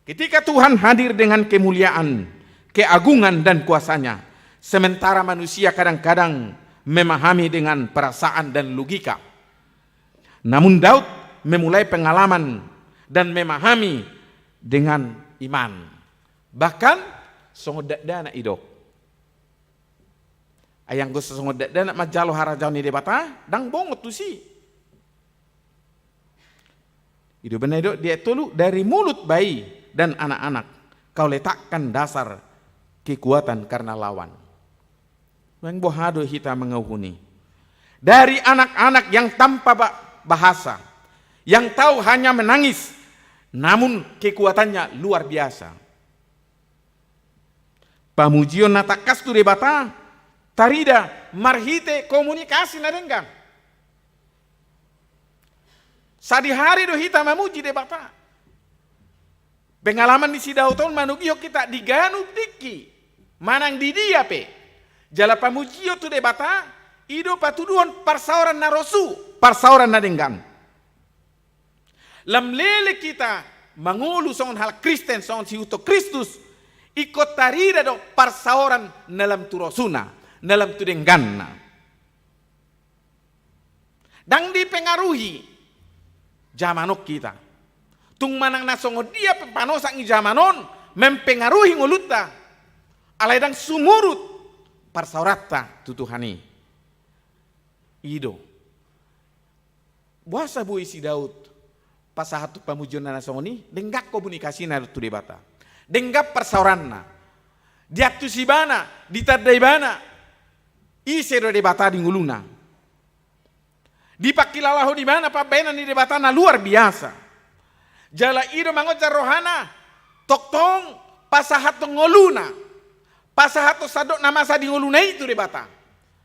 Ketika Tuhan hadir dengan kemuliaan, keagungan, dan kuasa-Nya, sementara manusia kadang-kadang memahami dengan perasaan dan logika. Namun Daud memulai pengalaman dan memahami dengan iman. Bahkan songon dakdanak, didok. Ai anggo so songon dakdanak manjalo harajaon ni Debata, ndang bongot tusi. I do umbahen na didok di ayat tolu, "Dari mulut bayi dan anak-anak Kau letakkan dasar kekuatan karena lawan." Naeng boha do hita mangauhon i? Dari anak-anak yang tanpa ba-, bahasa, yang tahu hanya menangis, namun kekuatannya luar biasa. Pamujion na tangkas tu Debata tarida marhite komunikasi na denggan. Sadihari do hita mamuji Debata. Pengalaman ni si Daud on manogihon hita di ganup tingki, manang di dia pe. Jala pamujion tu Debata, i do patuduhon parsaoran na rosu, parsaoran na denggan. Lam leleng hita mangolu songon halak Kristen, songon siihuthon Kristus, ingkon tarida do parsaoran na lam tu rosuna, na lam tu dengganna. Ndang dipengaruhi jaman on hita. Tung manang na songon dia pe panosak ni jaman on mempengaruhi ngolunta, alai ndang sumurut parsaoranta tu Tuhan i. I do. Boasa boi si Daud pasahathon pamujionna na songon i? Denggan komunikasina tu Debata. Denggan parsaoranna. Diantusi ibana, ditanda ibana ise do Debata di ngoluna. Dipangkilalahon ibana pambahenan ni Debata na luar biasa. Jala i do mangonjar rohana, tongtong pasahathon ngoluna, pasahathon sandok na masa di ngoluna i tu Debata.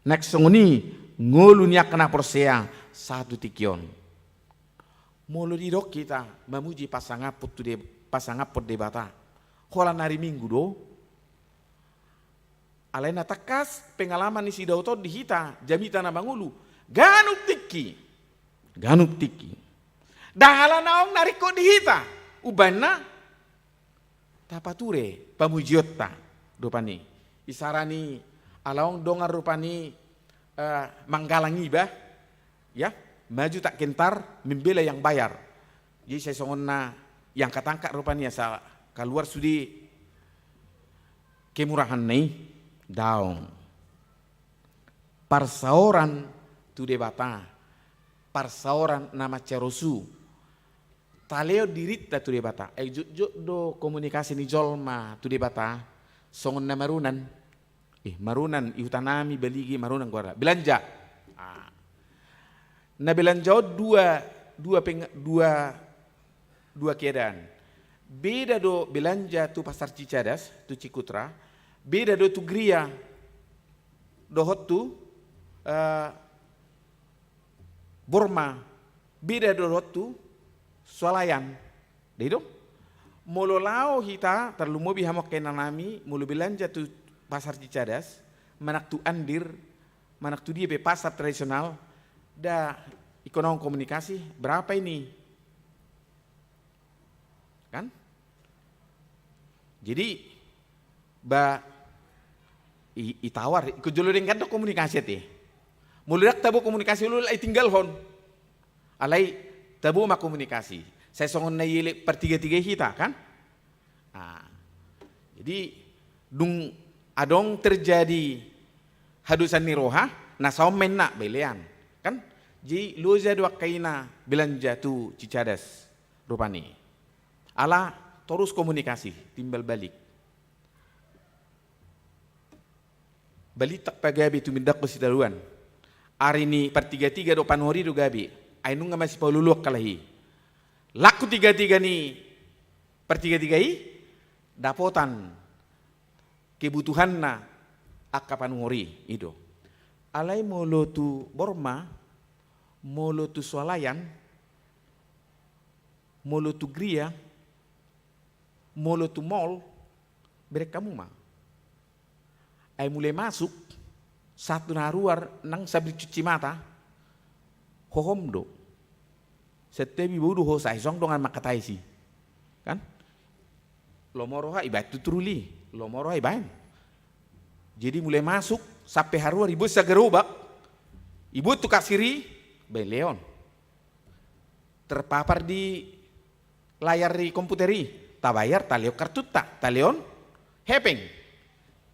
Naeng songon i ngolu ni angka na porsea sahat tu tingki on. Molo didok hita mamuji pasangaphon tu De-, pasangaphon Debata, holan ari Minggu do. Alai na tangkas pengalaman ni si Daud on di hita jamita na mangolu ganup tingki. Ganup tingki. Ndang ala naung na ringkot di hita. Umbahen na tapature pamujionta rupani. Isarani ala naung dongan rupani, eh, manggalang iba. Ya, maju tak gentar, membela yang bayar. Jadi sai songon na iangkat-angkat rupani asa kaluar sude kemurahanna i. Daong. Parsaoran tu Debata, parsaoran na mansai rosu, Talehon dirinta tu Debata. Ai jotjot do komunikasi ni jolma tu Debata songon na marunan. Eh, marunan, i hutanami Baligi marunan goarna. Belanja. Ah. Na belanja on dua, dua peng-, dua, dua keadaan. Beda do belanja tu Pasar Cicadas, tu Cikutra, beda do tu Gria dohot tu, eh, Borma, beda do dohot tu Swalayan. Dai do? Molo laho hita, tarlumobi hamu angka inanami, molo belanja tu Pasar Cicadas, manang tu Andir, manang tu dia pe pasar tradisional, da ingkon adong komunikasi, berapa ini? Kan? Jadi, ba, i, itawar, ingkon jolo denggan do komunikasi ate. Molo ndang tabo komunikasi, olo, alai tinggalhon. Alai tabo ma komunikasi. Sai songon na ielek partigatiga i hita, kan? Ah. Jadi, dung adong terjadi hadosan ni roha, na saon ma inna, belean. Kan? Jadi, loja do angka ina belanja tu Cicadas. Rupani. Ala torus komunikasi, timbal balik. Balitak pe gabe tumindangkon sitadoan. Ari ni partigatiga do panuhor i do gabe. Ai nunga masipaoloola angka lahi. Laku tigatiga ni partigatiga i, dapotan kebutuhanna angka panuhor i, i do. Alai molo tu Borma, molo tu Swalayan, molo tu Gria, molo tu mall, bereng hamu ma. Ai mulai masuk, sahat tu na haruar, nang sabri cuci mata, hohom do. Setiap i bau do hosa, ai songon dongan mangkatai si. Kan? Lomo roha ibaen tu truli, lomo roha ibaen. Jadi mulai masuk, sampe haruar ibuat sagerobak, ibuat tu kasir i, baen lehon. Terpapar di layar di komputer i, tabayar, talehon kartunta, talehon hepeng.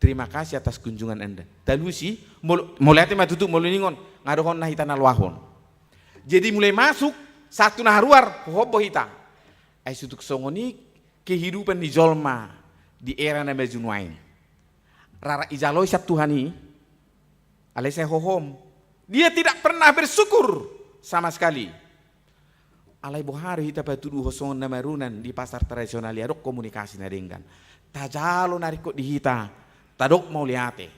Terima kasih atas kunjungan Anda. Talusi, mol-, mauliate ma tutu, molo ningon, nga dohonon na hita na loahon. Jadi mulai masuk, sahat tu na haruar, hohom do hita. Ai sutuk songon i kehidupan ni jolma di era na maju nuaeng. Rara ijaloi sian Tuhan i, alai sai hohom. Dia tidak pernah bersyukur sama sekali. Alai boha do hita patuduhon songon na marunan di pasar tradisional i adong komunikasi na denggan. Tajalo na ringkot di hita, tadok mauliate.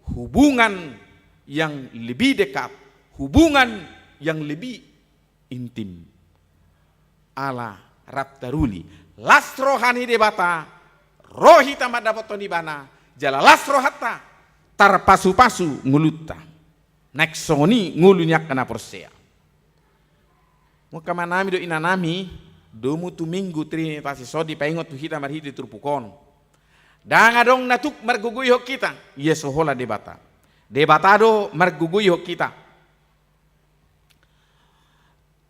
Hubungan yang lebih dekat, hubungan yang lebih intim. Ala rap taruli. Las roha ni Debata, ro hita mandapothon Ibana, jala las rohanta, tarpasupasu ngolunta. Naeng songon i ngolu ni angka na porsea. Molo angka amanami dohot inanami, domu tu Minggu Trinitatis on dipaingot tu hita marhite turpuk on. Ndang adong na tuk margogoihon hita, ia so holan Debata. Debata do margogoihon hita.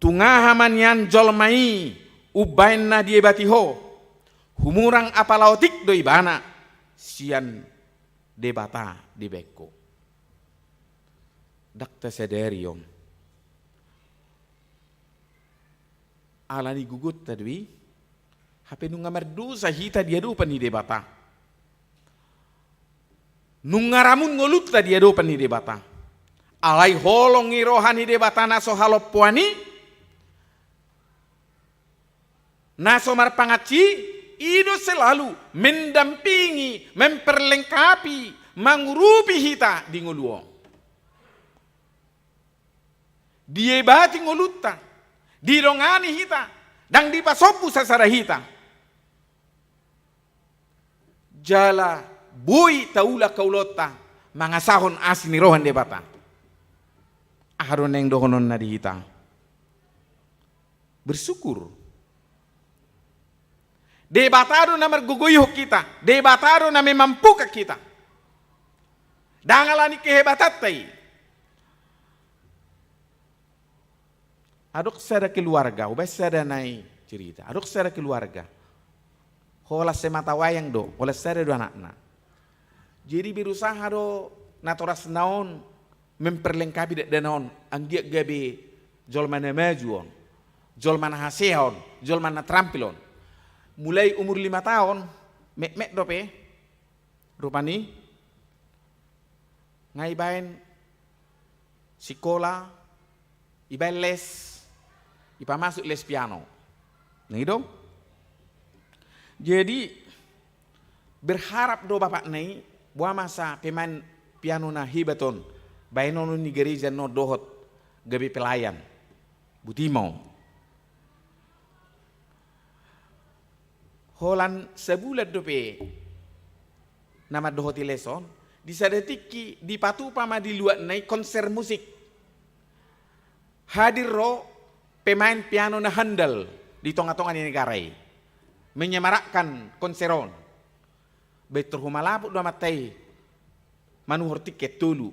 Tung aha ma nian jolma i umbahen na diebati ho, humurang apala otik do ibana, sian Debata dibaen ho. Ndang tasadari on. Ala ni gogonta do i, hape nunga mardosa hita di adopan ni Debata. Nunga ramun ngolunta di adopan ni Debata. Alai holong ni roha ni Debata na so halompoan i, na so marpangansi, i do selalu mendampingi, memperlengkapi, mangurupi hita di ngolu on. Diebati ngolunta, didongani hita, ndang dipasombu sasada hita. Jala boi taula angka ulaonta mangasahon asi ni roha ni Debata. Aha do naeng dohononna di hita? Bersyukur. Debata do na margogoihon hita, Debata do na memampukan hita. Ndang ala ni kehebatanta i. Adong sada keluarga, hubaen sada nai cerita. Adong sada keluarga. Holan sematawayang do, holan sada do anakna. Jadi berusaha do natorasna on memperlengkapi dakdanak on, anggiat gabe jolma na maju on. Jolma na hasea on, jolma na terampil on. Mulai umur lima taon, metmet dope, rupani, nga ibaen sikola, ibaen les, ipamasuk les piano. Nang i do. Jadi, berharap do bapakna i, boha ma asa pemain piano na hebat on, baenon ni gereja on dohot gabe pelayan. Buti ma on. Holan sabulan dope na mandohoti les on, di sada tingki dipatupa ma di luatna i konser musik. Hadir ro pemain piano na handal di tonga-tonga ni negara i, menyemarakkan konser on. Baen tor humalaput do amanta i manuhor tiket tolu.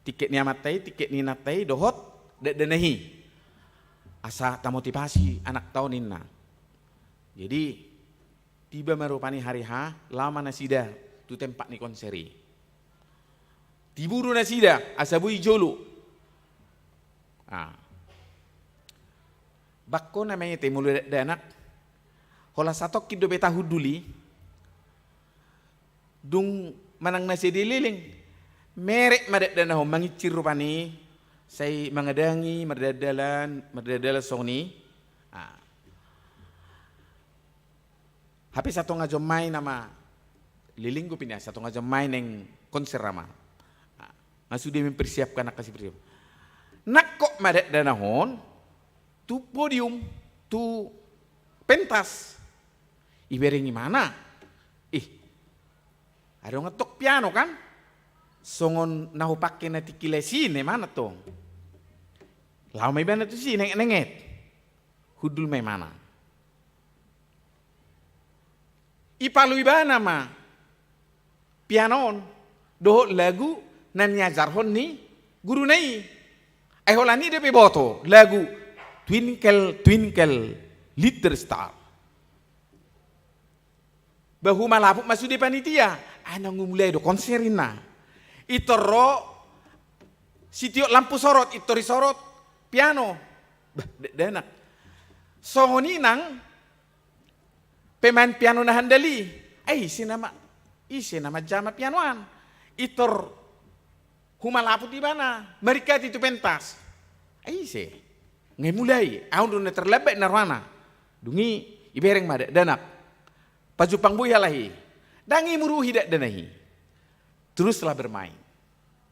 Tiket ni amanta i, tiket ni inanta i, dohot dakdanak i. Asa tamotivasi anakta on, ninna. Jadi, tiba ma rupani hari H, laho ma nasida tu tempat ni konser i. Tibu do nasida, asa boi jolo. Ah. Bangko na mete molo dakdanak. Holan satongkin dope tahundul i. Dung manang na sede leleng, merek ma dakdanak on mangincir rupani, sai mangadangi, mardalan-dalan, mardalan-dalan songon i. Ah. Hape satonga jom ma i nama, leleng dope nian, satonga jom ma i naeng konser ama. Ah. Nga sude mempersiapkan angka sipersiap. Nangkok ma dakdanak on, tu podium, tu pentas. Ibereng ibana. Ih, adong antong piano kan? Songon na hupake na tingki les i, ninna ibana tong. Laho ma ibana tusi, nenget-nenget. Hundul ma ibana. Ipalo ibana ma piano on dohot lagu na niajarhon ni guruna i. Ai holan i dope iboto lagu Twinkle Twinkle Little Star. Ba humalaput ma sude panitia. Ah, naeng mulai do konser, ninna. Pintor ro sitiop lampu sorot, pintor disorot piano. Bah, dakdanak. Songon i nang pemain piano na handal i. Ai ise nama, ise nama jama piano an. Pintor humalaput ibana, marikati tu pentas. Ai ise? Nga mulai, ahu do na terlambat ninna rohana. Dung i ibereng ma dakdanak. Pajumpang boi halak i. Ndang imuruhi dakdanak i. Teruslah bermain,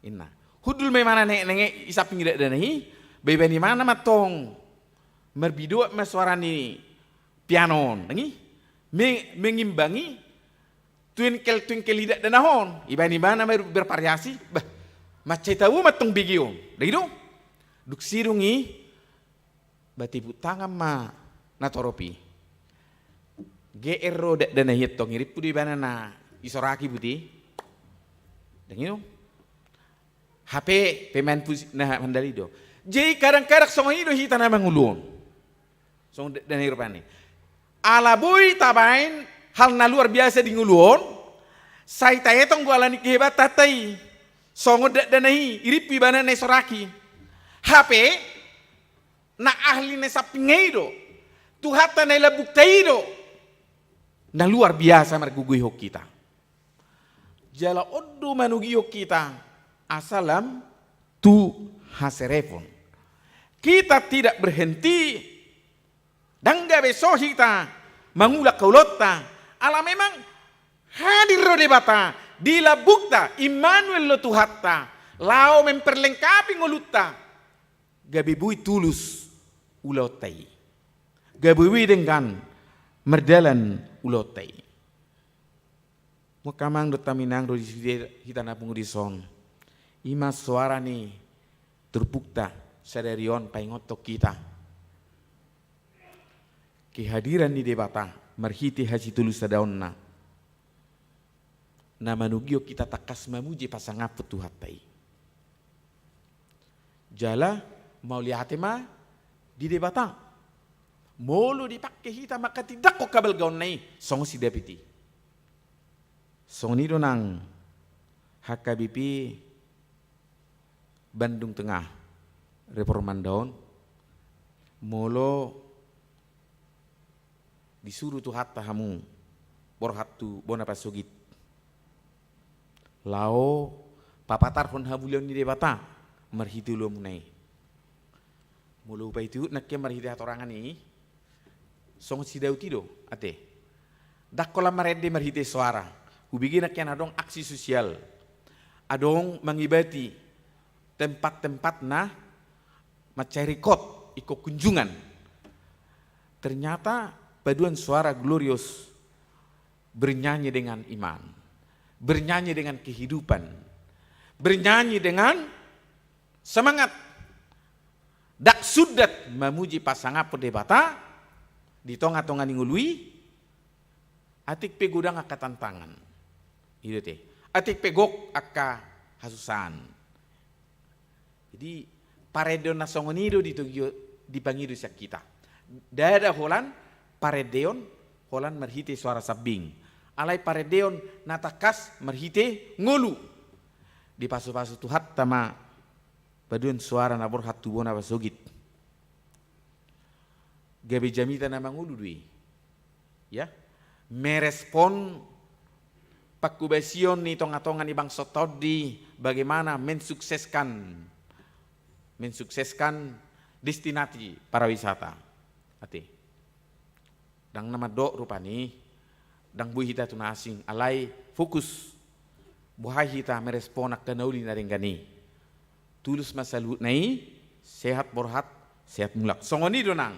ninna. Hundul ma ibana nenget-nenget i samping dakdanak i, ba ibaen ibana ma tong marbidoan ma suara ni piano on, nang i. Me-, mengimbangi twinkle-twinkle i dakdanak on. Ibaen ibana ma bervariasi, bah, mansai tabo ma tong bege on. Ndang i do? Dung sidung i, ba tepuk tangan ma natorop i. Geer ro dakdanak i antong, irimpu do ibana na isoraki buti. Ndang i do? Hape pemain pusi-, na handal i do. Jadi kadang-kadang songon i do hita na mangolu on. Songon dakdanak i rupani. Ala boi tabaen hal na luar biasa di ngolu on, sai taetong do ala ni kehebatanta i. Songon dakdanak i, irimpu ibana na isoraki. Hape, na ahli na sampingna i do, Tuhanta na i lambungta i do na luar biasa margogoihon hita. Jala on do manogihon hita asa lam tu haserepon. Kita tidak berhenti, ndang gabe so hita mangulak ulaonta, ala memang hadir do Debata di lambungta, Immanuel do Tuhanta, laho memperlengkapi ngolunta. Gabe boi tulus ulaonta i. Gabe boi denggan mardalan ulaonta i. Muka amang dohot hami inang, ro di sude hita na pungu dison. I ma soara ni turpukta sadari on paingothon hita kehadiran ni Debata marhite hasitolusadaonna. Na manogihon hita tangkas mamuji pasangaphon Tuhanta i. Jala mauliate ma di Debata. Molo dipangke hita manghatindanghon habalgaonna i, songon si Daud i. Songon i do nang H K B P Bandung Tengah Reformanda on. Molo disuru Tuhanta hamu borhat tu bona pasogit, laho papatarhon hamuliaon ni Debata marhite ulaonmuna i. Molo hupaihutihut nangkin marhite hatorangan i, songon si Daud i do, ate. Ndang holan marende marhite soara, hubege nangkin adong aksi sosial, adong mangibati tempat-tempat na mansai ringkot ingkon kunjungan. Ternyata paduan soara glorious, bernyanyi dengan iman, bernyanyi dengan kehidupan, bernyanyi dengan semangat. Ndang sundat mamuji pasangaphon Debata di tonga-tonga ni ngolu i, atik pe godang angka tantangan. I do ate. Atik pe gok angka hasusaan. Jadi, parendeon na songon i do di togio-, dipangido sian hita. Ndada holan parendeon holan marhite soara sambing. Alai parendeon na tangkas marhite ngolu. Dipasupasu Tuhanta ma paduan soara na borhat tu bona pasogit. Gabe jamita na mangolu do i. Ya. Merespon panghubasion ni tonga-tonga ni bangso tondi, bagaimana mensukseskan, mensukseskan destinasi pariwisata. Ate. Ndang na mandok rupani, ndang boi hita tu na asing, alai fokus. Boha hita merespon angka na uli na denggan i. Tulus ma saluhutna i, sehat borhat, sehat mulak. Songon i do nang.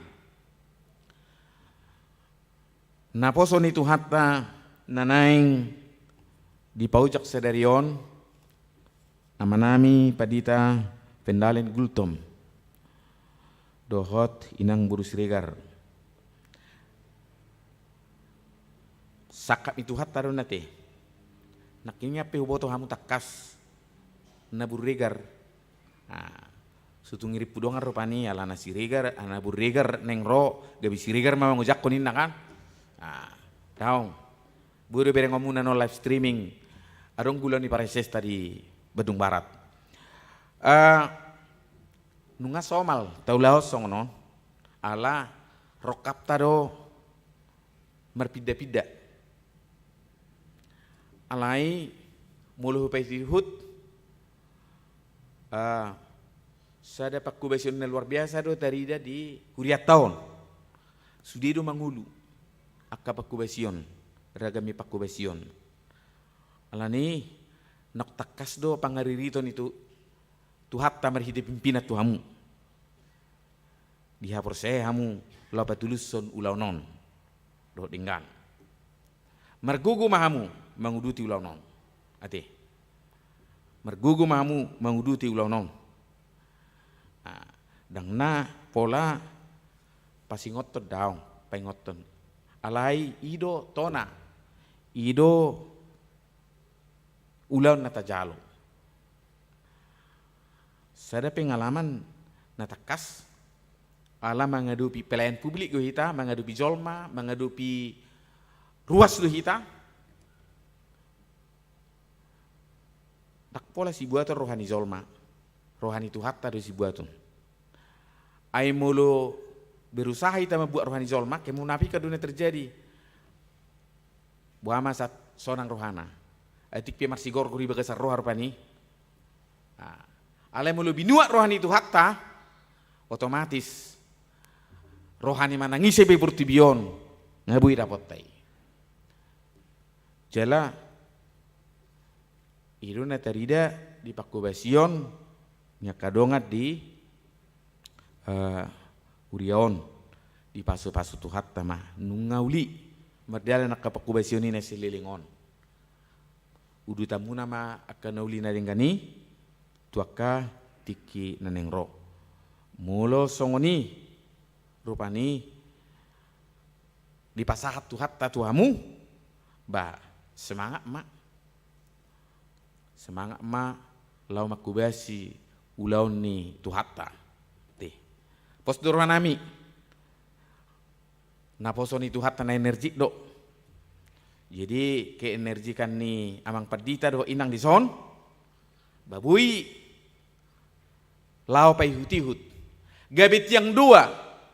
Naposo ni Tuhanta na naeng dipaojak sadari on, amanami Pandita Pendalen Gultom dohot inang boru Siregar. Sangkap ni Tuhanta do na ate. Nangkin pe huboto hamu tangkas na boru Regar. Ah, so tung irimpu dongan rupani, alana Siregar, alana boru Regar naeng ro, gabe Siregar ma mangojakhon ninna kan. Ah, daong. Boi do berengonmuna on live streaming. Adong gulao ni parasesta di Bandung Barat. Eh, nunga somal taulahon songon on. Ala rongkapta do marpinda-pinda. Alai molo hupaihutihut, ah, sada panghubasion na luar biasa do tarida di hurianta on. Sude do mangolu angka panghubasion, ragam ni panghubasion. Alani, naung tangkas do pangaririton i tu Tuhanta marhite pimpinan tu hamu. Dihaporseai hamu laho patulushon ulaon on dohot denggan. Margogo ma hamu manguduti ulaon on. Ate. Margogo ma hamu manguduti ulaon on. Ah, ndang na pola pasingothon daong, paingothon. Alai i do tona, i do ulaon na tajalo. Sada pengalaman na tangkas, ala mangadopi pelayan publik do hita, mangadopi jolma, mangadopi ruas do hita. Ndang pola sibuaton roha ni jolma, roha ni Tuhanta do sibuaton. Ai molo berusaha hita mambuat roha ni jolma, kemunafikan do na terjadi. Boha ma sahat sonang rohana. Atik pe marsigorgor i bagasan roha rupani. Ah, alai molo binuat roha ni Tuhanta, otomatis roha ni manang ise pe portibi on nga boi dapotta i. Jala i do na tarida di panghobasion ni angka dongan di, eh, huria on, dipasupasu Tuhanta ma nunga uli mardalan angka panghobasion i na saleleng on. Udutanmuna ma angka na uli na denggan i tu angka tingki na naeng ro. Molo songon i rupani dipasahat Tuhanta tu hamu, ba, semangat ma. Semangat ma laho manghobasi ulaon ni Tuhanta. Te. Pos do rohanami. Naposo ni Tuhanta na energik do. Jadi, keenergikan ni amang pandita dohot inang dison, ba boi laho paihutihut. Gabe tiang dua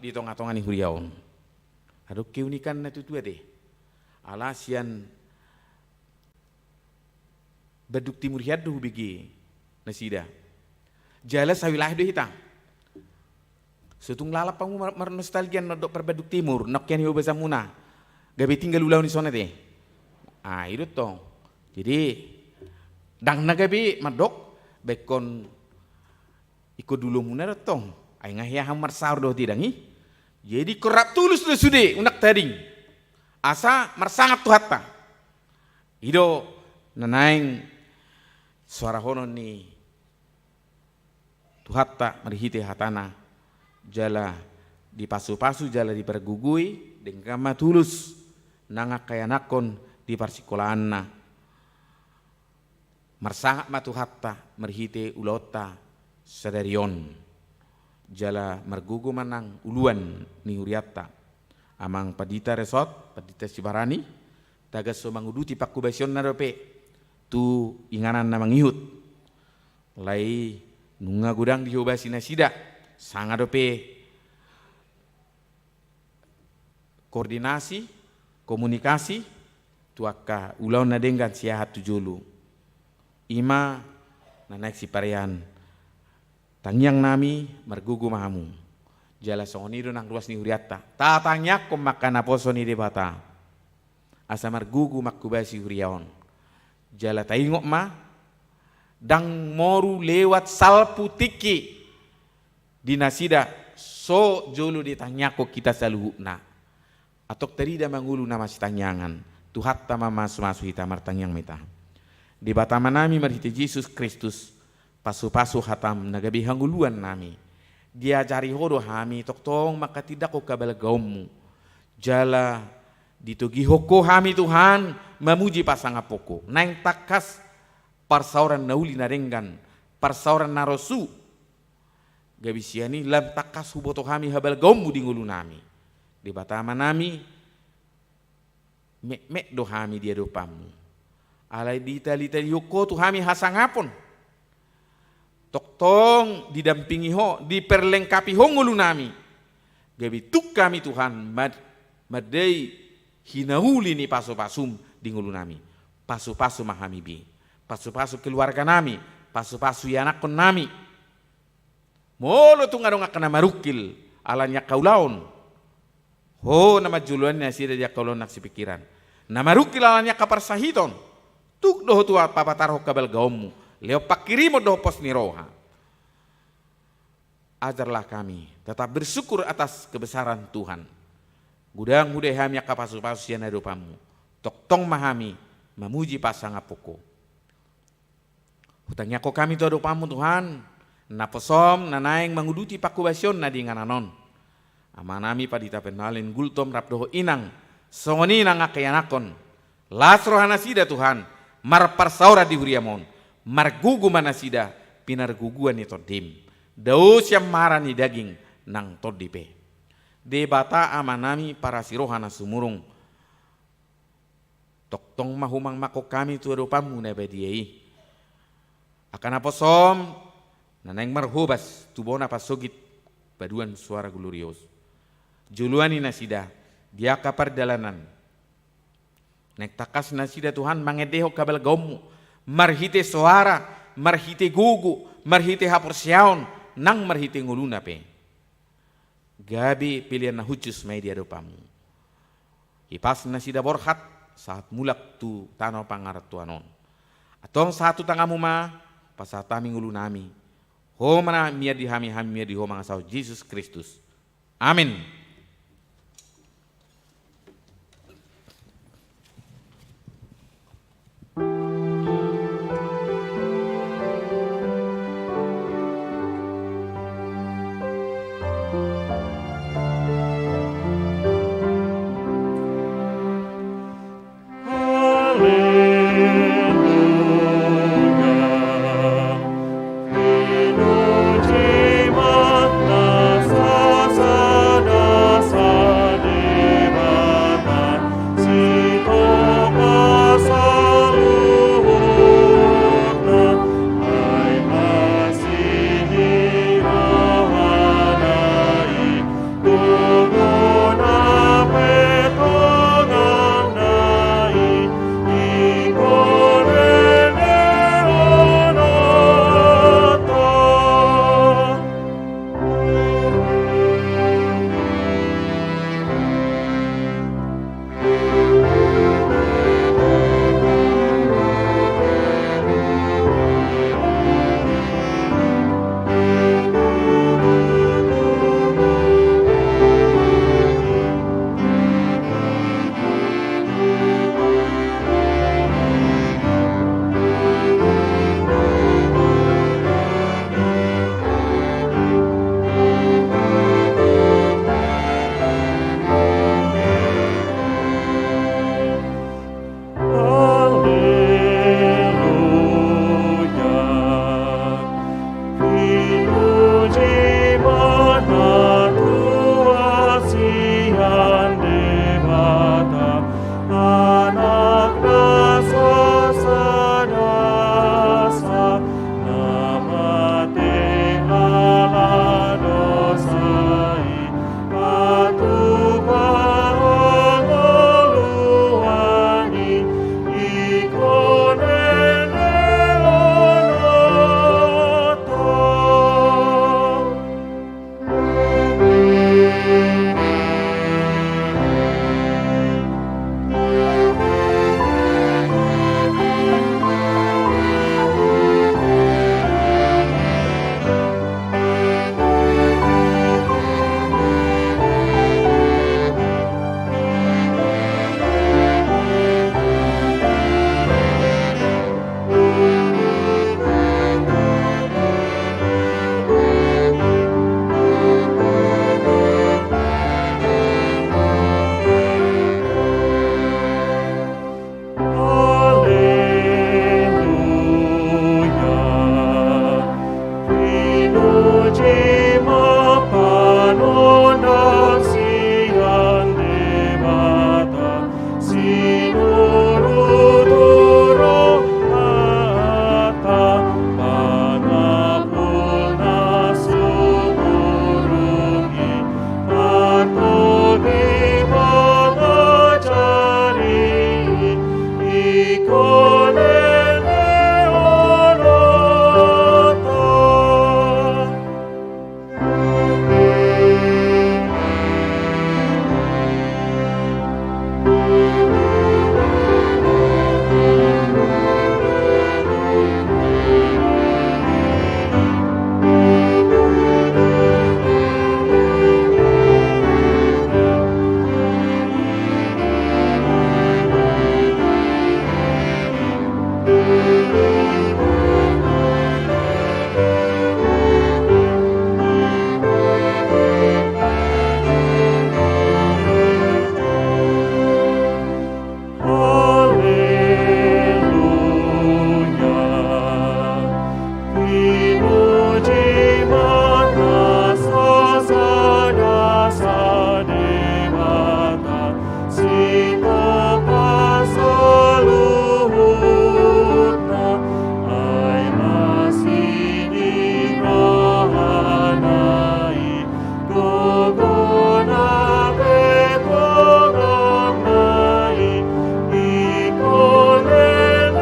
di tonga-tonga ni huria on. Adong keunikanna tutu ate. Ala sian bandung timur hian do hubege nasida. Jala sawilayah do hita. So tung lalap hamu mar-, marnostalgia nondok parbandung timur, nongkian i hobasamuna. Gabe tinggal ulaon i songon ate. Ah, i do tong. Jadi, ndang na gabe mandok, baenkon ingkon dulomuna do tong. Ai nga hea hamu marsaor dohot i dang i. Jadi, ingkon rap tulus do sude, unang tading. Asa marsangap Tuhanta. I do na naeng soarahonon ni Tuhanta marhite hatana, jala dipasu-pasu jala dipargogoi, denggan ma tulus nang angka ianakhon di parsikolaanna. Marsangap ma Tuhanta marhite ulaonta sadari on. Jala margogo ma nang uluan ni hurianta. Amang Pandita Resort, Pandita Sibarani, tagan so manguduti pangkobasionna dope tu inganan na mangihut. Alai nunga godang dihobasi nasida, sanga dope koordinasi, komunikasi, tu angka ulaon na denggan siahat tu jolo. I ma na naeng siparean tangiang nami, margogo ma hamu. Jala songon i do nang ruas ni hurianta. Tatangiangkon ma angka naposo ni Debata. Asa margogo manghobasi huria on. Jala taingot ma, ndang moru lewat salpu tingki di nasida so jolo ditangiangkon hita saluhutna. Antong tarida ma ngolu na masitangiangan, Tuhanta ma mamasu-masu hita. Martangiang ma hita. Debata Amanami marhite Jesus Kristus, pasu-pasu hatam na gabe hangoluan nami. Diajari Ho do hami tongtong manghatindanghon habalgaonMu. Jala ditogihon Ho hami Tuhan mamuji pasangaphon Ho. Naeng tangkas parsaoran na uli na denggan, parsaoran na rosu. Gabe sian i lam tangkas huboto hami habalgaonMu di ngolunami. Debata Amanami, metmet do hami di adopanMu. Alai ditalitalihon Ho tu hami hasangapon. Tongtong didampingi Ho, diperlengkapi Ho ngolunami. Gabe tung hami Tuhan mad-, mandai hinauli ni pasu-pasuM di ngolunami. Pasu-pasu ma hami be. Pasu-pasu keluarganami, pasu-pasu ianakhonnami. Molo tung adong angka na marungkil ala ni angka ulaon, Ho na manjoloani nasida di angka ulaon na sipingkiran. Na marungkil ala ni angka parsahiton, tuk do Ho tu a-, papatarhon habalgaonMu, lehon pangkirimon dohot pos ni roha. Ajarlah kami tetap bersyukur atas kebesaran Tuhan. Godang hudahi hami angka pasu-pasu sian adopanMu. Tongtong ma hami mamuji pasangaphon Ho. Hutangiangkon hami tu adopanMu Tuhan, naposoM na naeng manguduti pangkobasionna di inganan on. Amanami Pandita Pernalin Gultom rap dohot inang, songon i nang angka ianakhon. Las rohanasida Tuhan, marparsaoran di huriaMon, margogo ma nasida pinargogoan ni TondiM. Dao sian mara ni daging nang tondi pe. Debata Amanami parasi roha na sumurung. Tongtong ma humangaphon hami tu adopanMu na badia i. Angka naposoM, na naeng marhobas tu bona pasogit paduan suara glorios. Joloani nasida, di angka pardalanan. Naeng tangkas nasida Tuhan mangendehon habalgaonMu. Marhite soara, marhite gogo, marhite haporseaon, nang marhite ngoluna pe. Gabe pelean na hushus ma i di adopanMu. Hipas nasida borhat, sahat mulak tu tano pangarantoan on. Antong sahat tu tanganMu ma, pasahat hami ngolunami. Ho ma na mian di hami, hami mian di Ho mangasahon Jesus Kristus. Amen. Jima panonang sian Debata, sinuru tu rohanta, pangapulna sumurung i, partogi pangajari i, ingkon lelehononta. Haleluya. Pinuji ma na sasada sa Debata, sitopot saluhutna, ai asi ni rohana i, gogona pe tongamna i, ingkon lelehononta.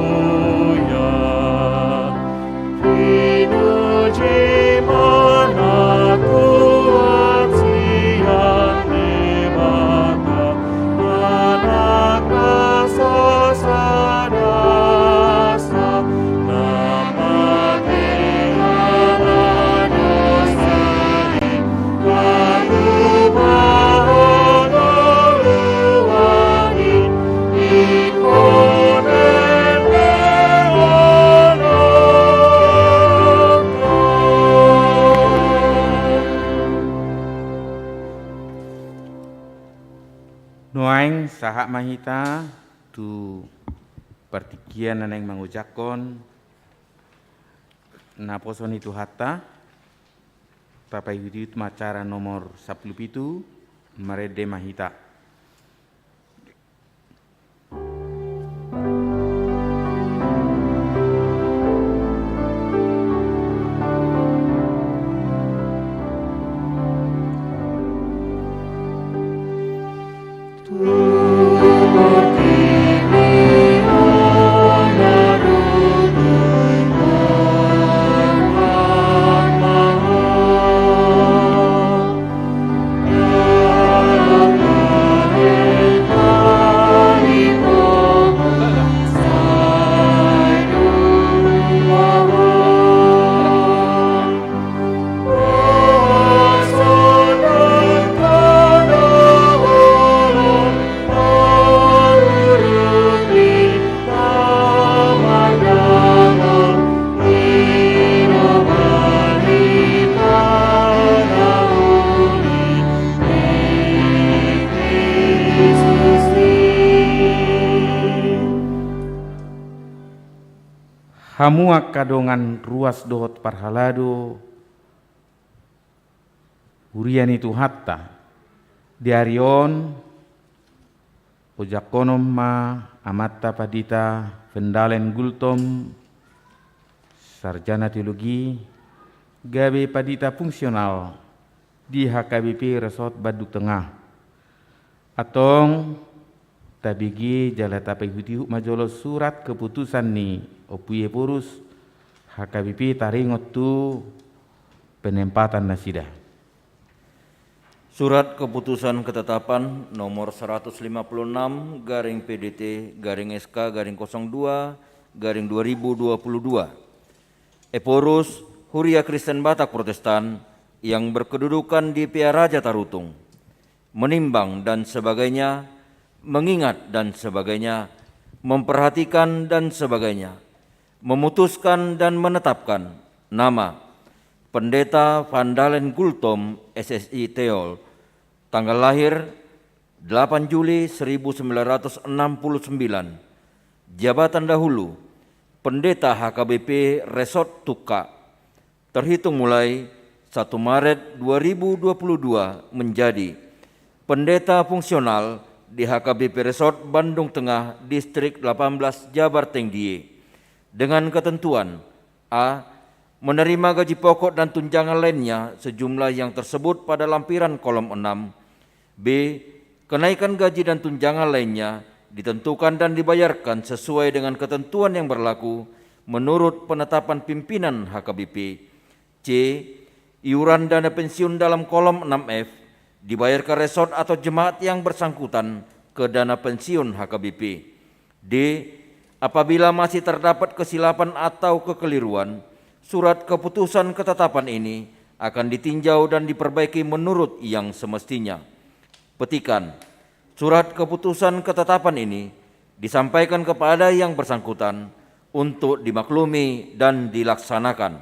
Haleluya. Pinuji ma na tuat sian Debata, Anak na sasada sa, na mate ala dosa i, na tubu ngolu i, ingkon lelehononta. Nuaeng sahat ma hita tu partingkian na naeng mangojakhon naposo ni Tuhanta. Tapaihutihut ma acara nomor sampulu pitu, marende ma hita. Hamu angka dongan ruas dohot parhalado, huria ni Tuhanta, di ari on ojakhonon ma amanta Pandita Vendalen Gultom, sarjana teologi, gabe pandita fungsional di H K B P Resort Bandung Tengah. Antong tabege jala tapaihutihut ma jolo surat keputusan ni Ompu Ephorus H K B P taringot tu penempatan nasida. Surat Keputusan Ketetapan nomor seratus lima puluh enam garing P D T garing S K garing kosong dua garing dua ribu dua puluh dua. Ephorus, Huria Kristen Batak Protestan yang berkedudukan di Pearaja Tarutung, menimbang dan sebagainya, mengingat dan sebagainya, memperhatikan dan sebagainya, memutuskan dan menetapkan nama Pendeta Van Dalen Gultom, S S I Teol, tanggal lahir delapan Juli seribu sembilan ratus enam puluh sembilan, jabatan dahulu, Pendeta H K B P Resort Tukka, terhitung mulai satu Maret dua ribu dua puluh dua menjadi pendeta fungsional di H K B P Resort Bandung Tengah, Distrik delapan belas Jabar Tengdie, dengan ketentuan: A. Menerima gaji pokok dan tunjangan lainnya sejumlah yang tersebut pada lampiran kolom enam. B. Kenaikan gaji dan tunjangan lainnya ditentukan dan dibayarkan sesuai dengan ketentuan yang berlaku menurut penetapan pimpinan H K B P. C. Iuran dana pensiun dalam kolom enam F dibayar ke resort atau jemaat yang bersangkutan ke dana pensiun H K B P. D. Apabila masih terdapat kesilapan atau kekeliruan, surat keputusan ketetapan ini akan ditinjau dan diperbaiki menurut yang semestinya. Petikan, surat keputusan ketetapan ini disampaikan kepada yang bersangkutan untuk dimaklumi dan dilaksanakan.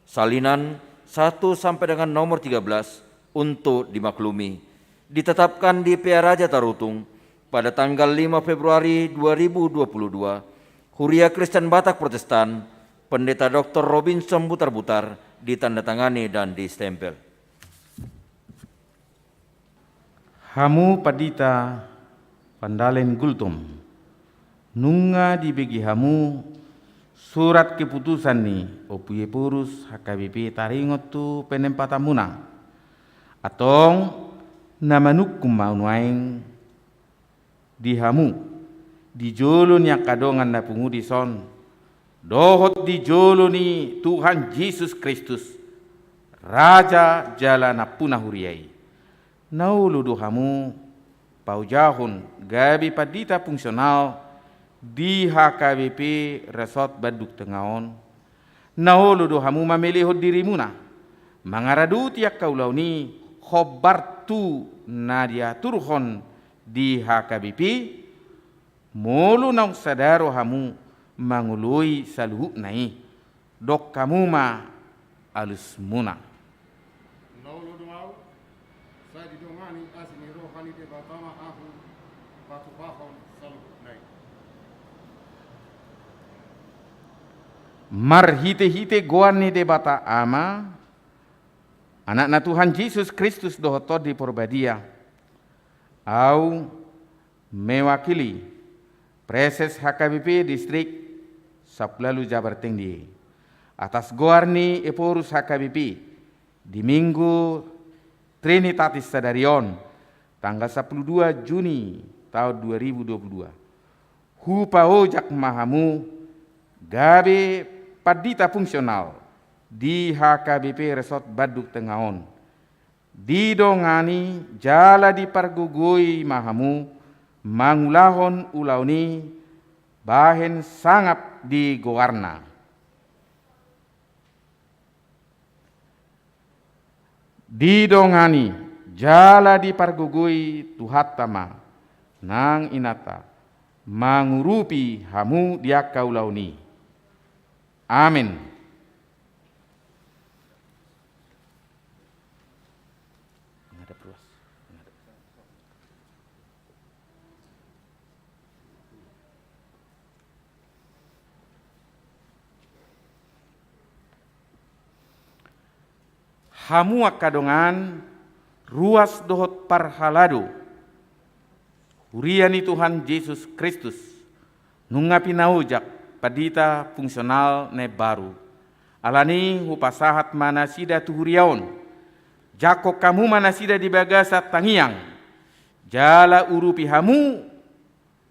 Salinan satu sampai dengan nomor tiga belas untuk dimaklumi. Ditetapkan di Pearaja Tarutung pada tanggal lima Februari dua ribu dua puluh dua, Huria Kristen Batak Protestan, Pendeta Doktor Robinson Butarbutar, ditandatangani dan distempel. Hamu Pandita Van Dalen Gultom, nunga dibege hamu surat keputusan ni Ompu Ephorus H K B P taringot tu penempatanmuna. Antong, na manungkun ma nuaeng di hamu, di jolo ni angka dongan na pungu dison, dohot di jolo ni Tuhan Jesus Kristus, Raja jala nampuna huria i. Na olo do hamu paojahon gabe pandita fungsional di H K B P Resort Bandung Tengah on. Na olo do hamu mamelehon dirimuna, mangaradoti angka ulaon i hombar tu na diaturhon di H K B P, molo naung sada ro hamu mangoloi saluhutna i, dok hamu ma alusmuna. Na olo do ahu, sai didongani asi ni roha ni Debata ma ahu patupahon saluhutna i. Marhitehite goar ni Debata Ama, Anakna Tuhan Jesus Kristus dohot Tondi Porbadia, ahu mewakili Praeses H K B P Distrik Sampulu Ualu Jabar Tengdie, atas goar ni Ephorus H K B P, di Minggu Trinitatis sadari on, tanggal sampulu dua Juni taon dua ribu dua puluh dua, hupaojak ma hamu gabe pandita fungsional di H K B P Resort Bandung Tengah on. Didongani jala dipargogoi ma hamu mangulahon ulaon i bahen sangap di goarna. Didongani jala dipargogoi Tuhanta ma nang inanta mangurupi hamu di angka ulaon i. Amen. Hamu angka dongan, ruas dohot parhalado, huria ni Tuhan Jesus Kristus, nunga pinaojak pandita fungsional na imbaru. Alani hupasahat ma nasida tu huria on. Jangkon hamu ma nasida di bagasan tangiang, jala urupi hamu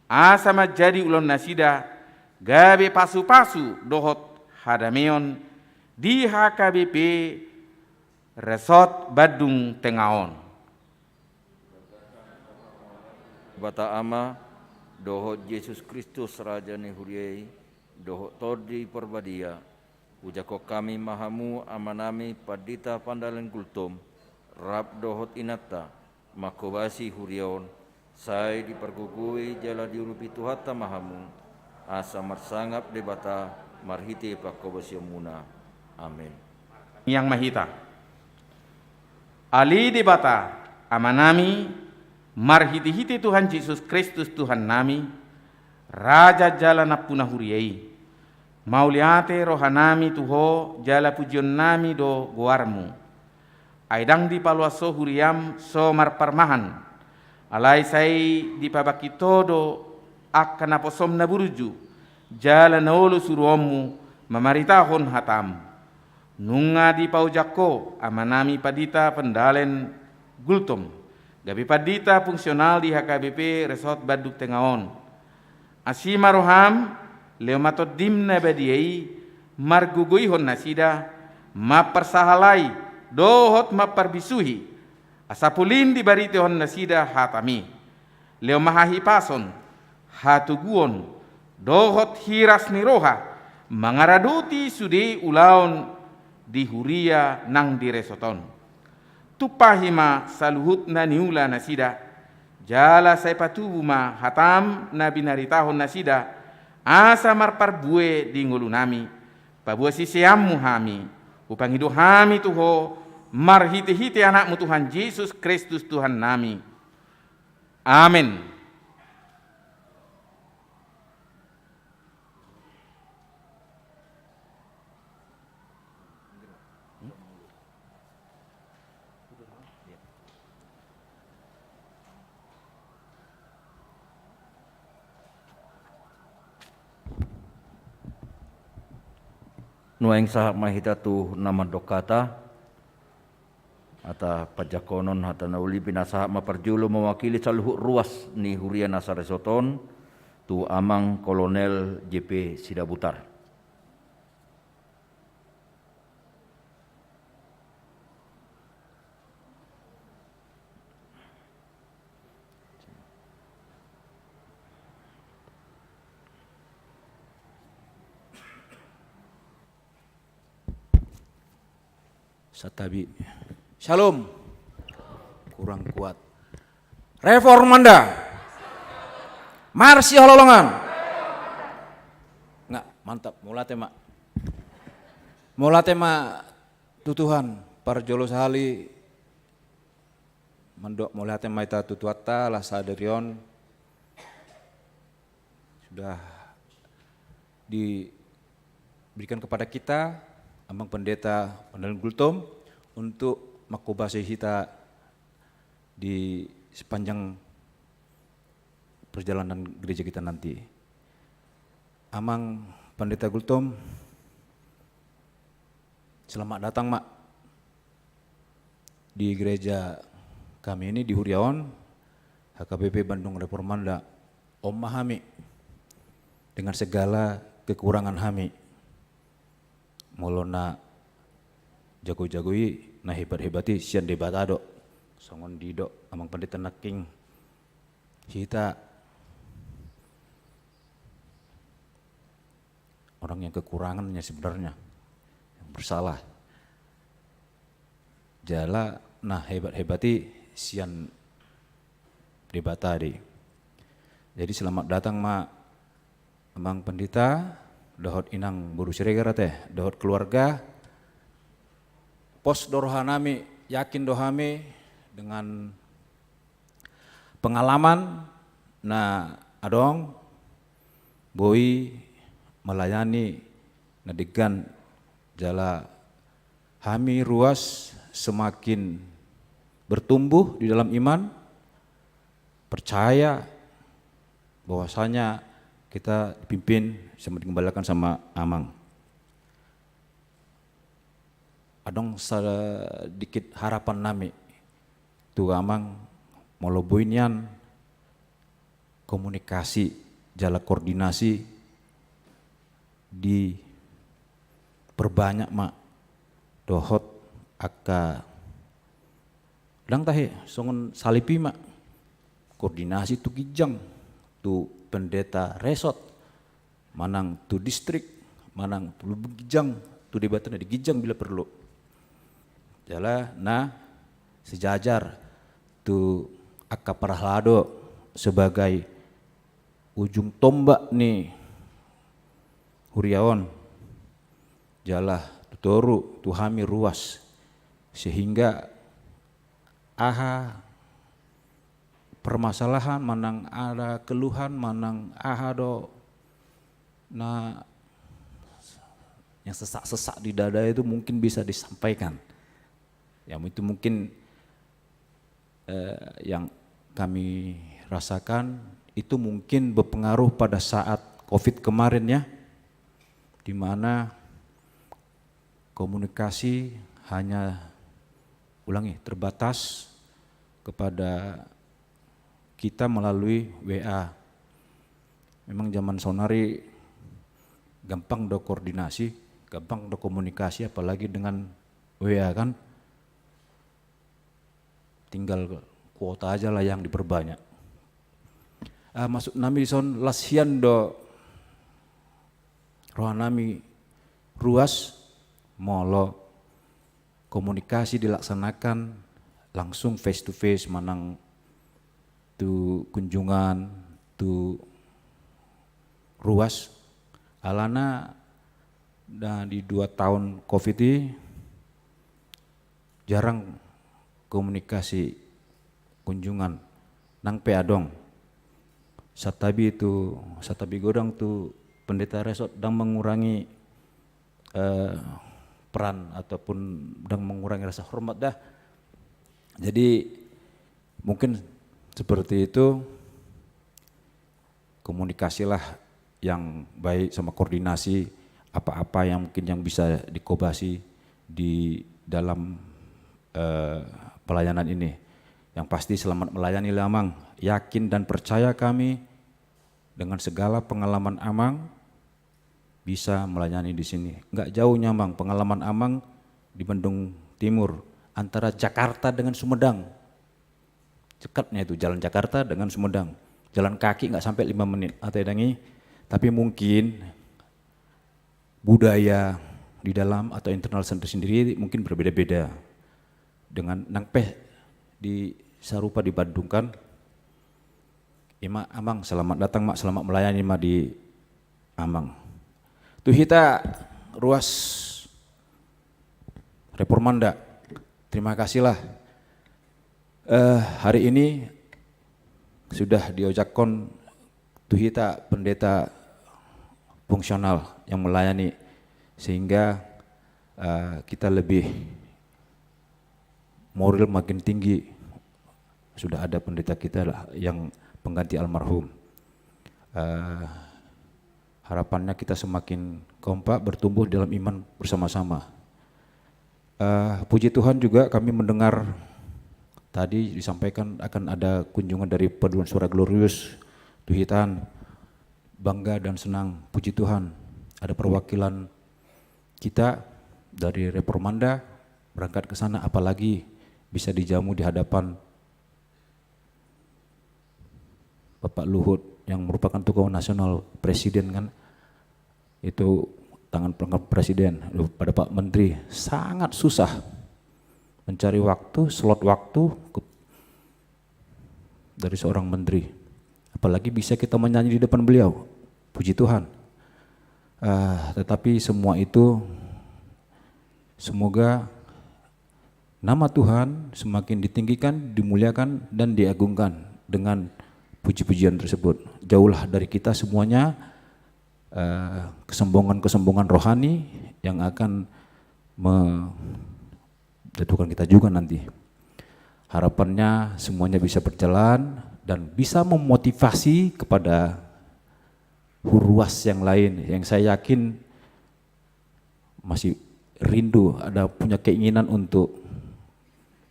asa manjadi ulaon nasida gabe pasupasu dohot hadameon di H K B P Resort Bandung Tengaon. Debata Ama, dohot Jesus Kristus Raja ni huria i, dohot Tondi Parbadia, hujangkon hami ma hamu amanami Pandita Pandalen Gultom, rap dohot inanta, manghobasi huria on, sai dipargogoi jala diurupi Tuhanta ma hamu, asa marsangap Debata marhite panghobasionmuna. Amen. Yang mahita. Ale Debata, Amanami, marhite-hite Tuhan Jesus Kristus Tuhannami, Raja jala nampuna huria i. Mauliate rohanami tu Ho jala pujionnami do goarMu. Ai ndang dipaloas Ho huriaM so marparmahan. Alai sai dipabangkit Ho do angka naposoM na burju, jala na olo suruonMu mamaritahon hataM. Nunga dipaojak Ho, Amanami Pandita Pandalen Gultom, gabe pandita fungsional di H K B P Resort Bandung Tengaon. Asi ma rohaM, lehon ma TondiM na badia i, margogoihon nasida, mamparsahalai, dohot mamparbisuhi, asa polin dibaritehon nasida hataMi. Lehon ma hahipason, hatoguon, dohot hiras ni roha, mangaradoti sude ulaon di huria nang di resort on. Tumpahi ma saluhut na niula nasida, jala sai patubu ma hataM na binaritahon nasida, asa marparbue di ngolunami, paboa siseanMu hami, hupangido hami tu Ho, marhite-hite AnakMu Tuhan Jesus Kristus Tuhannami. Amen. Nuaeng sahat ma hita tu na mandok hata. Hata panjangkonon, hata na uli, pinasahat ma parjolo mewakili saluhut ruas ni huria na saresort on tu Amang Kolonel J P Sidabutar. Santabi. Shalom. Kurang kuat. Reformanda. Marsihaholongan. Nga, mantap. Mauliate ma. Mauliate ma tu Tuhan. Parjolo sahali mandok mauliate ma hita tu Tuhanta, ala sadari on sudah diberikan kepada kita Amang Pendeta Pandalen Gultom untuk manghobasi hita di sepanjang perjalanan gereja kita nanti. Amang Pendeta Gultom, selamat datang, Mak, di gereja kami ini, di huria on, H K B P Bandung Reformanda. On ma hami dengan segala kekurangan hami. Molo na jago-jago i, na hebat-hebat i sian Debata do. Songon didok Amang Pendeta nangkin, hita orang yang kekurangannya sebenarnya, yang bersalah. Jala na hebat-hebat i sian Debata do i. Jadi selamat datang ma Amang Pendeta, dohot Inang Boru Siregar ate, dohot keluarga. Pos do rohanami, yakin do hami dengan pengalaman na adong, boi melayani na denggan, jala hami ruas semakin bertumbuh di dalam iman, percaya bahwasanya kita dipimpin sama digembalakan sama Amang. Adong sedikit harapan nami tu Amang, molo boi nian komunikasi jala koordinasi diperbanyak ma dohot angka, dang tahe songon salib i ma, koordinasi tu ginjang, tu pendeta resort, manang tu distrik, manang tu lubuk ginjang, tu Debata na di ginjang bila perlu. Jala na sejajar tu angka parhalado sebagai ujung tombak ni huria on, jala tu toru tu hami ruas, sehingga aha permasalahan manang ada keluhan manang aha do na yang sesak-sesak di dada itu mungkin bisa disampaikan. Ya, itu mungkin eh, yang kami rasakan itu mungkin berpengaruh pada saat covid kemarin ya, di mana komunikasi hanya, ulangi, terbatas kepada kita melalui W A. Memang zaman sonari gampang do koordinasi, gampang do komunikasi, apalagi dengan W A kan. Tinggal kuota aja lah yang diperbanyak. Ah, maksud nami dison las hian do roha nami ruas molo komunikasi dilaksanakan langsung face to face manang tu kunjungan tu ruas alana na di dua tahun covid i jarang komunikasi kunjungan nang pe adong. Satabi tu satabi godang tu pendeta resort dang mengurangi eh, peran ataupun dang mengurangi rasa hormat dah. Jadi mungkin seperti itu, komunikasilah yang baik sama koordinasi apa-apa yang mungkin yang bisa dikobasi di dalam eh, pelayanan ini. Yang pasti selamat melayani lah Amang. Yakin dan percaya kami dengan segala pengalaman Amang bisa melayani di sini. Nggak jauh nih Amang, pengalaman Amang di Bandung Timur antara Jakarta dengan Sumedang. Dekatnya itu jalan Jakarta dengan Sumedang. Jalan kaki nggak sampai lima menit. Atau dangi, tapi mungkin budaya di dalam atau internal sendiri-sendiri mungkin berbeda-beda. Dengan nang pe di sarupa di Bandung kan. Ima Amang, selamat datang Mak, selamat melayani Mak di Amang. Tu hita ruas Reformanda, terima kasihlah eh, hari ini sudah diojakkon tu hita pendeta fungsional yang melayani sehingga eh, kita lebih moral makin tinggi. Sudah ada pendeta kita lah yang pengganti almarhum. Eh, harapannya kita semakin kompak bertumbuh dalam iman bersama-sama. Eh, puji Tuhan juga kami mendengar tadi disampaikan akan ada kunjungan dari Paduan Suara Glorius tu hita. Bangga dan senang, puji Tuhan. Ada perwakilan kita dari Reformanda berangkat ke sana, apalagi bisa dijamu di hadapan Bapak Luhut yang merupakan tokoh nasional, presiden kan, itu tangan pelengkap presiden, pada Pak Menteri, sangat susah mencari waktu, slot waktu ke- dari seorang menteri. Apalagi bisa kita menyanyi di depan beliau. Puji Tuhan. Ah, tetapi semua itu semoga nama Tuhan semakin ditinggikan, dimuliakan, dan diagungkan dengan puji-pujian tersebut. Jauhlah dari kita semuanya eh, kesombongan-kesombongan rohani yang akan menjatuhkan kita juga nanti. Harapannya semuanya bisa berjalan dan bisa memotivasi kepada huruas yang lain yang saya yakin masih rindu, ada punya keinginan untuk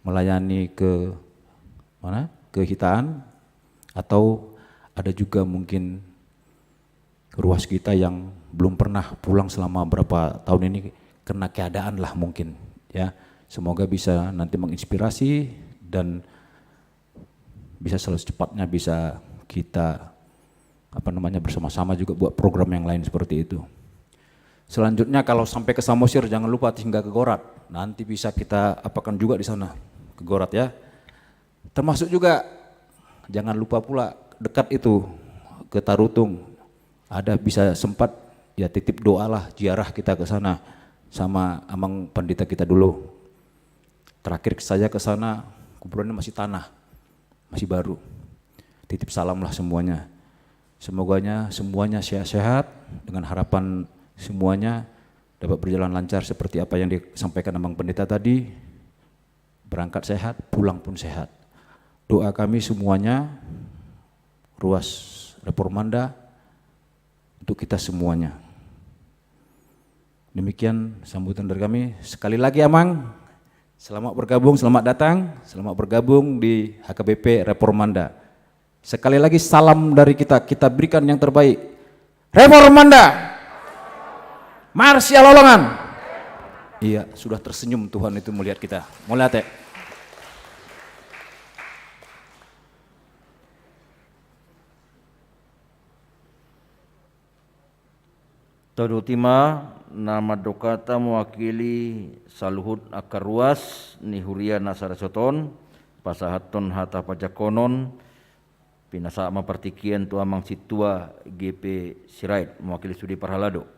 melayani ke mana? Kehitaan, atau ada juga mungkin ruas kita yang belum pernah pulang selama berapa tahun ini karena keadaan lah mungkin, ya. Semoga bisa nanti menginspirasi dan bisa secepatnya bisa kita, apa namanya, bersama-sama juga buat program yang lain seperti itu. Selanjutnya, kalau sampai ke Samosir, jangan lupa singgah ke Gorat. Nanti bisa kita apakan juga di sana, ke Gorat, ya. Termasuk juga, jangan lupa pula, dekat itu, ke Tarutung. Ada, bisa sempat, ya, titip doalah ziarah kita ke sana sama Amang Pendeta kita dulu. Terakhir saya ke sana, kuburannya masih tanah, masih baru. Titip salamlah semuanya. Semoganya semuanya sehat-sehat, dengan harapan semuanya dapat berjalan lancar seperti apa yang disampaikan Amang Pendeta tadi. Berangkat sehat, pulang pun sehat. Doa kami semuanya, Ruas Reformanda, untuk kita semuanya. Demikian sambutan dari kami. Sekali lagi, Amang, selamat bergabung, selamat datang, selamat bergabung di H K B P Reformanda. Sekali lagi, salam dari kita, kita berikan yang terbaik. Reformanda! Marsialolongan! Iya, sudah tersenyum Tuhan itu melihat kita. Mauliate. Tadok i ma na mandok hata mewakili saluhut angka ruas ni huria na sada soton, pasahathon hata pajakonon, pinasahat ma partingkian tu Amang Sintua G P Sirait, mewakili sude parhalado.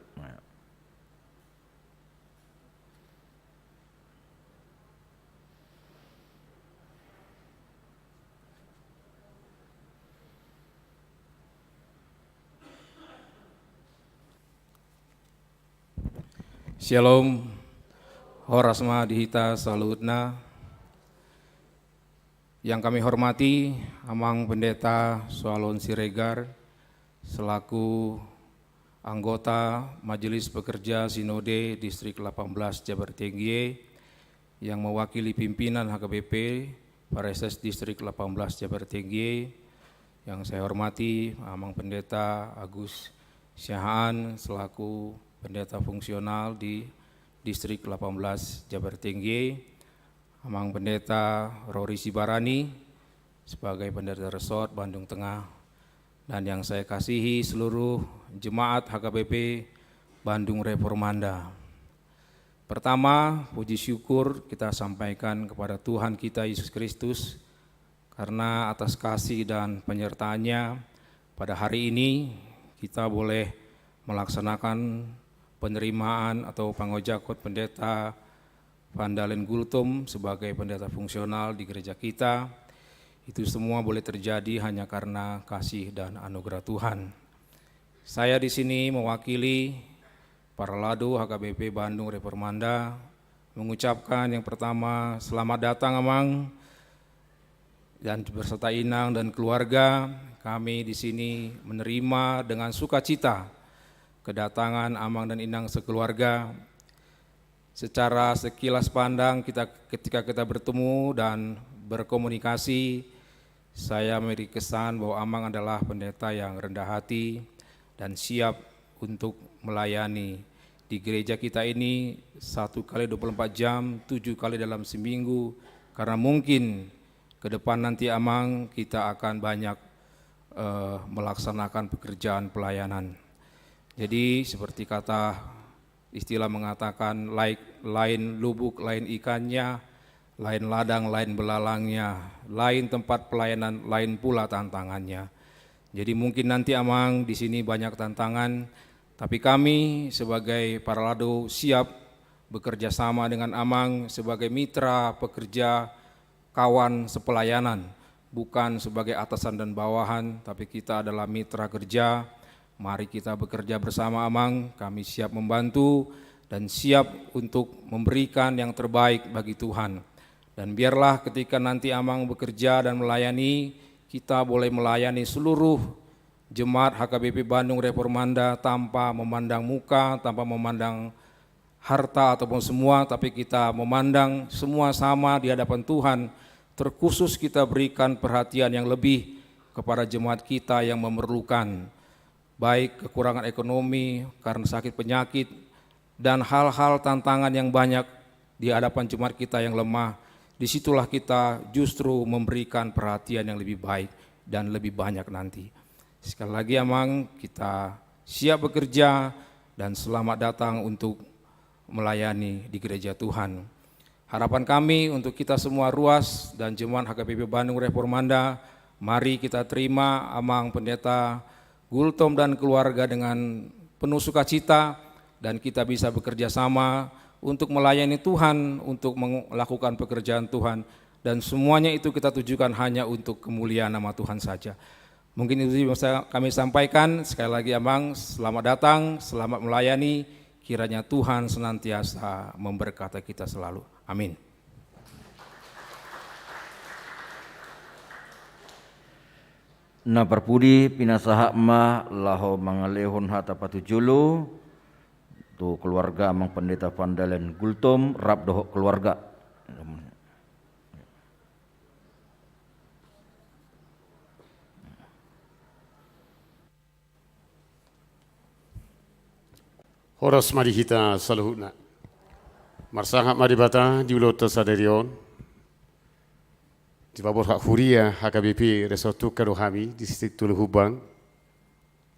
Syalom. Horas ma di hita saluhutna. Yang kami hormati Amang Pendeta Soalon Siregar selaku anggota Majelis Pekerja Sinode Distrik delapan belas Jabar Tinggi, yang mewakili pimpinan H K B P Paroisis Distrik delapan belas Jabar Tinggi, yang saya hormati Amang Pendeta Agus Siahaan selaku pendeta fungsional di Distrik delapan belas Jabar Tinggi, Amang Pendeta Rory Sibarani sebagai Pendeta Resort Bandung Tengah, dan yang saya kasihi seluruh jemaat H K B P Bandung Reformanda. Pertama, puji syukur kita sampaikan kepada Tuhan kita Yesus Kristus karena atas kasih dan penyertaan-Nya, pada hari ini kita boleh melaksanakan penerimaan atau pangojakhon Pendeta Vandalen Gultom sebagai pendeta fungsional di gereja kita. Itu semua boleh terjadi hanya karena kasih dan anugerah Tuhan. Saya di sini mewakili parhalado H K B P Bandung Reformanda mengucapkan yang pertama, selamat datang, Amang, dan beserta Inang dan keluarga. Kami di sini menerima dengan sukacita kedatangan Amang dan Inang sekeluarga. Secara sekilas pandang, kita, ketika kita bertemu dan berkomunikasi, saya memiliki kesan bahwa Amang adalah pendeta yang rendah hati dan siap untuk melayani di gereja kita ini satu kali dua puluh empat jam, tujuh kali dalam seminggu, karena mungkin ke depan nanti, Amang, kita akan banyak, eh, melaksanakan pekerjaan pelayanan. Jadi, seperti kata istilah mengatakan, lain, lain lubuk, lain ikannya, lain ladang, lain belalangnya, lain tempat pelayanan, lain pula tantangannya. Jadi, mungkin nanti, Amang, di sini banyak tantangan, tapi kami sebagai parhalado siap bekerja sama dengan Amang sebagai mitra pekerja, kawan sepelayanan, bukan sebagai atasan dan bawahan, tapi kita adalah mitra kerja. Mari kita bekerja bersama, Amang. Kami siap membantu dan siap untuk memberikan yang terbaik bagi Tuhan. Dan biarlah ketika nanti Amang bekerja dan melayani, kita boleh melayani seluruh jemaat H K B P Bandung Reformanda tanpa memandang muka, tanpa memandang harta ataupun semua, tapi kita memandang semua sama di hadapan Tuhan. Terkhusus kita berikan perhatian yang lebih kepada jemaat kita yang memerlukan, baik kekurangan ekonomi karena sakit penyakit dan hal-hal tantangan yang banyak. di hadapan jemaat kita yang lemah, disitulah kita justru memberikan perhatian yang lebih baik dan lebih banyak nanti. Sekali lagi, Amang, kita siap bekerja dan selamat datang untuk melayani di gereja Tuhan. Harapan kami untuk kita semua ruas dan jemaat H K B P Bandung Reformanda, mari kita terima Amang Pendeta Gultom dan keluarga dengan penuh sukacita, dan kita bisa bekerja sama untuk melayani Tuhan, untuk melakukan pekerjaan Tuhan, dan semuanya itu kita tujukan hanya untuk kemuliaan nama Tuhan saja. Mungkin itu bisa kami sampaikan. Sekali lagi, Amang, selamat datang, selamat melayani. Kiranya Tuhan senantiasa memberkati kita selalu. Amin. Na parpudi, pinasahat ma laho mangalehon hata patujolo tu keluarga Amang Pendeta Van Dalen Gultom rap dohot keluarga. Horas ma di hita saluhutna. Marsangap ma Debata di ulaonta sadari on. Dipaborhat huria H K B P Resort Tuka do hami, distrik Tolu Humbang.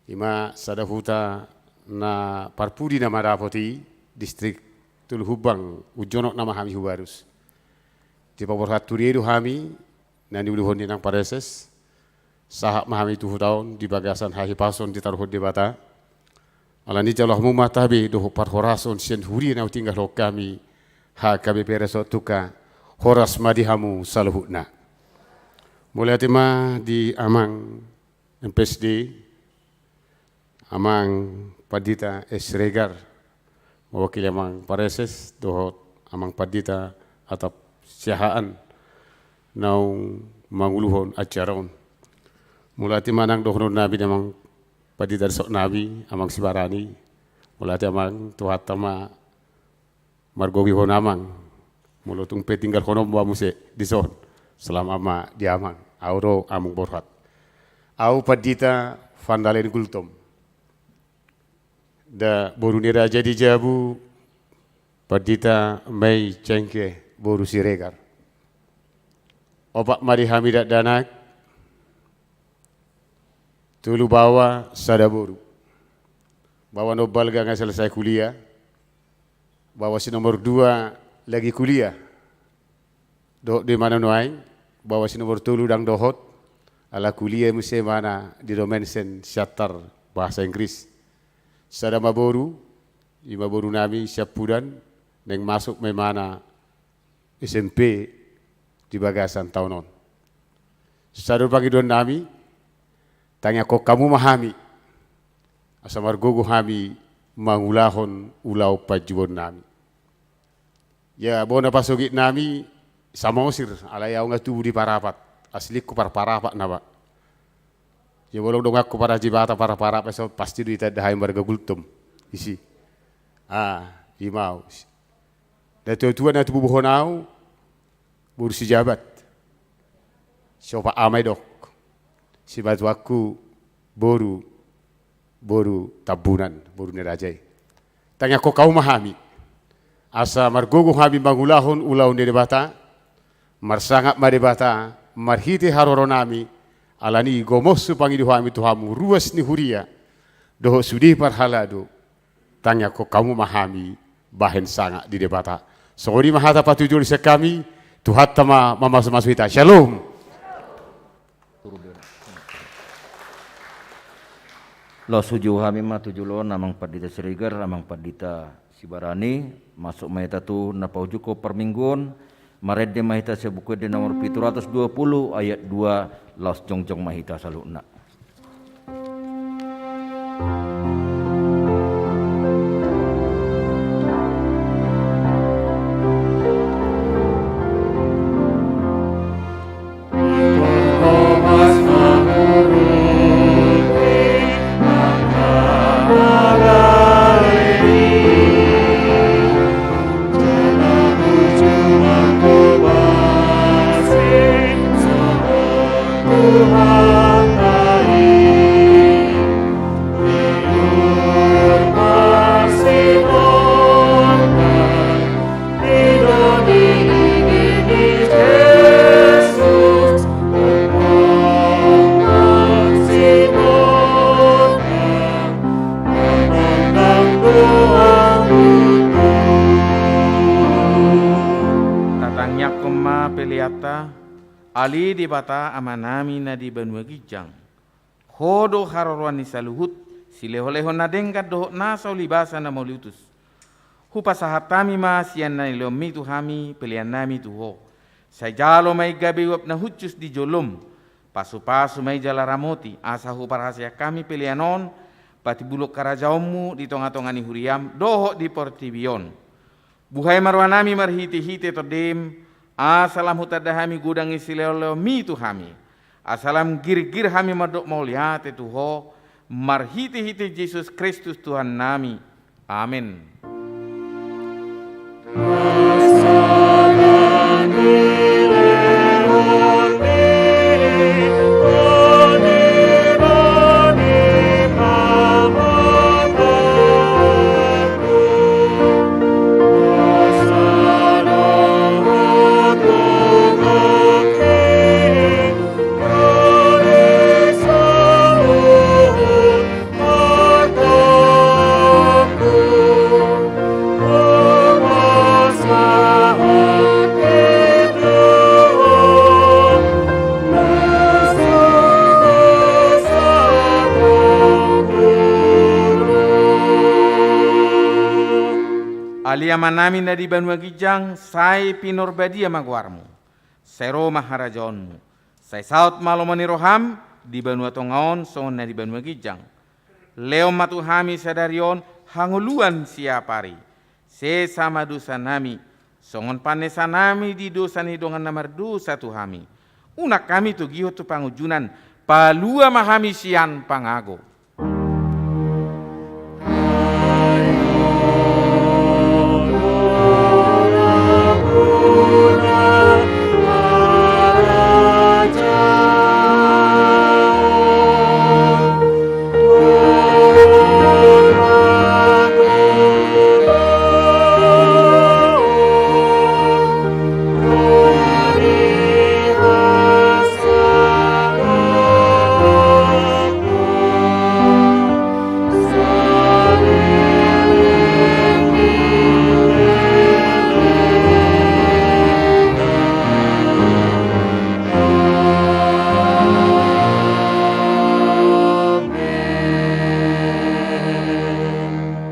Ima sada huta na parpudi na madapot i, distrik Tolu Humbang, unjonok nama hami hubarus. Dipaborhat huria do hami, na niuluhon ni inang pareses, sahat ma hami tu huta on di bagasan hahipason ditaruhon Debata. Alani i jalo hamu ma tabe dohot parhorason sian huria na hutinggalhon hami, H K B P Resort Tuka, horas ma di hamu saluhutna. Mauliate ma di Amang M P S D, Amang Pandita Siregar, mewakili Amang Pareses, dohot Amang Pandita Atap Siahaan, naung manguluhon acara on. Mauliate ma nang dohonon nami di Amang Pandita Resort nami, Amang Sibarani, mauliate Amang, Tuhanta ma margogo hon Amang. Molo tung pe tinggalhononmu ahu muse dison, selamat ma di Amang. Ahu do amang borhat. Ahu Pandita Van Dalen Gultom. Da boru ni raja di jabu, Pandita Mei Cengke boru Siregar. Opat ma di hami dakdanak, tolu baoa sada boru. Baoa nombalga nga selesai kuliah. Baoa si nomor dua lagi kuliah. Dohot do imana nuaeng, baoa si nomor tolu ndang dohot, ala kuliah muse imana di Dortmund sian siantar bahasa Inggris. Sada ma boru, ima boru nami siampudan, naeng masuk ma imana S M P di bagasan taon on. Sada do pangidoan nami, tangiangkon hamu ma hami, asa margogo hami mangulahon ulaon panjouon nami. Ia bona pasogit nami Samosir, alai ahu nga tubu di Parapat, aslingku par Parapat nama. Ia molo donganku parajibata par Parapat, so pasti do itanda hami marga Gultom. Isi. Ah, ima ahu. Natuatua na tubuhon ahu, boru Sijabat. Siopat ama i dok. Simatuangku boru, boru Tambunan, boru ni raja i. Tangiangkon hamu ma hami. Asa margogo hami mangulahon ulaon ni Debata, marsangap ma Debata, marhite haroro nami, alani i gomos hupangido hami tu hamu ruas ni huria, dohot sude parhalado, tangiangkon hamu ma hami bahen sangap di Debata. Songon i ma hata patujolo sian hami, Tuhanta ma mamasumasu hita. Syalom. Laos hujou hami ma tu jolo on, Amang Pandita Siregar, Amang Pandita Sibarani, masuk ma hita tu na paujungkon parmingguon, marende ma hita sian Buku Ende nomor pitu ratus dua puluh ayat dua, laos jongjong ma hita saluhutna. Tangiangkon ma peleanta. Ale Debata Amanami na di banua ginjang, Ho do haroroan ni saluhut sileholehon na denggan dohot nasa ulibasa na mauliutus. Hupasahat hami ma sian na nilehonmi tu hami peleannami tu Ho. Sai jalo ma i gabe uap na hushus di jolom. Pasupasu ma i jala ramoti, asa huparhaseang hami pelean on patimbulhon harajaonmu di tongatonga ni huriam dohot di portibi on. Buhai ma rohanami marhitehite Tondim, asa lam hutanda hami godang ni sileholehonmi tu hami, asa lam girgir hami mandok mauliate tu Ho, marhitehite Jesus Kristus Tuhannami. Amen. Ale Amanami na di banua ginjang, sai pinarbadia ma goarmu. Sai ro ma harajaonmu. Sai saut ma lomo ni roham di banua tonga on songon na di banua ginjang. Lehon ma tu hami sadari on hangoluan siapari. Sesa ma dosanami, songon panesanami di dosa ni dongan na mardosa tu hami. Unang hami togihon tu pangunjunan, palua ma hami sian pangago.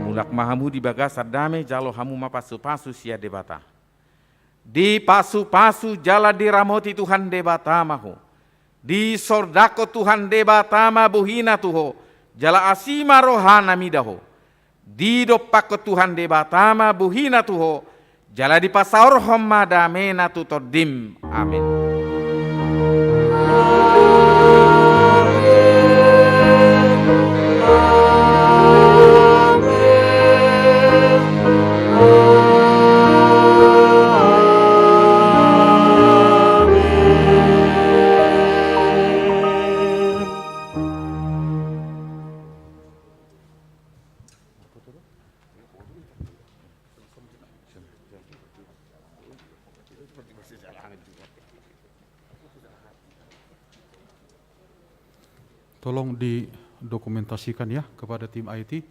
Mulak ma hamu di bagasan dame, jalo hamu ma pasupasu sian Debata. Dipasupasu jala diramoti Tuhan Debata ma ho. Disordakkon Tuhan Debata ma bohina tu ho, jala asi ma rohana mida ho. Didompakkon Tuhan Debata ma bohina tu ho, jala dipasaorhon ma damena tu tondim. Amen. Tolong didokumentasikan ya kepada tim I T.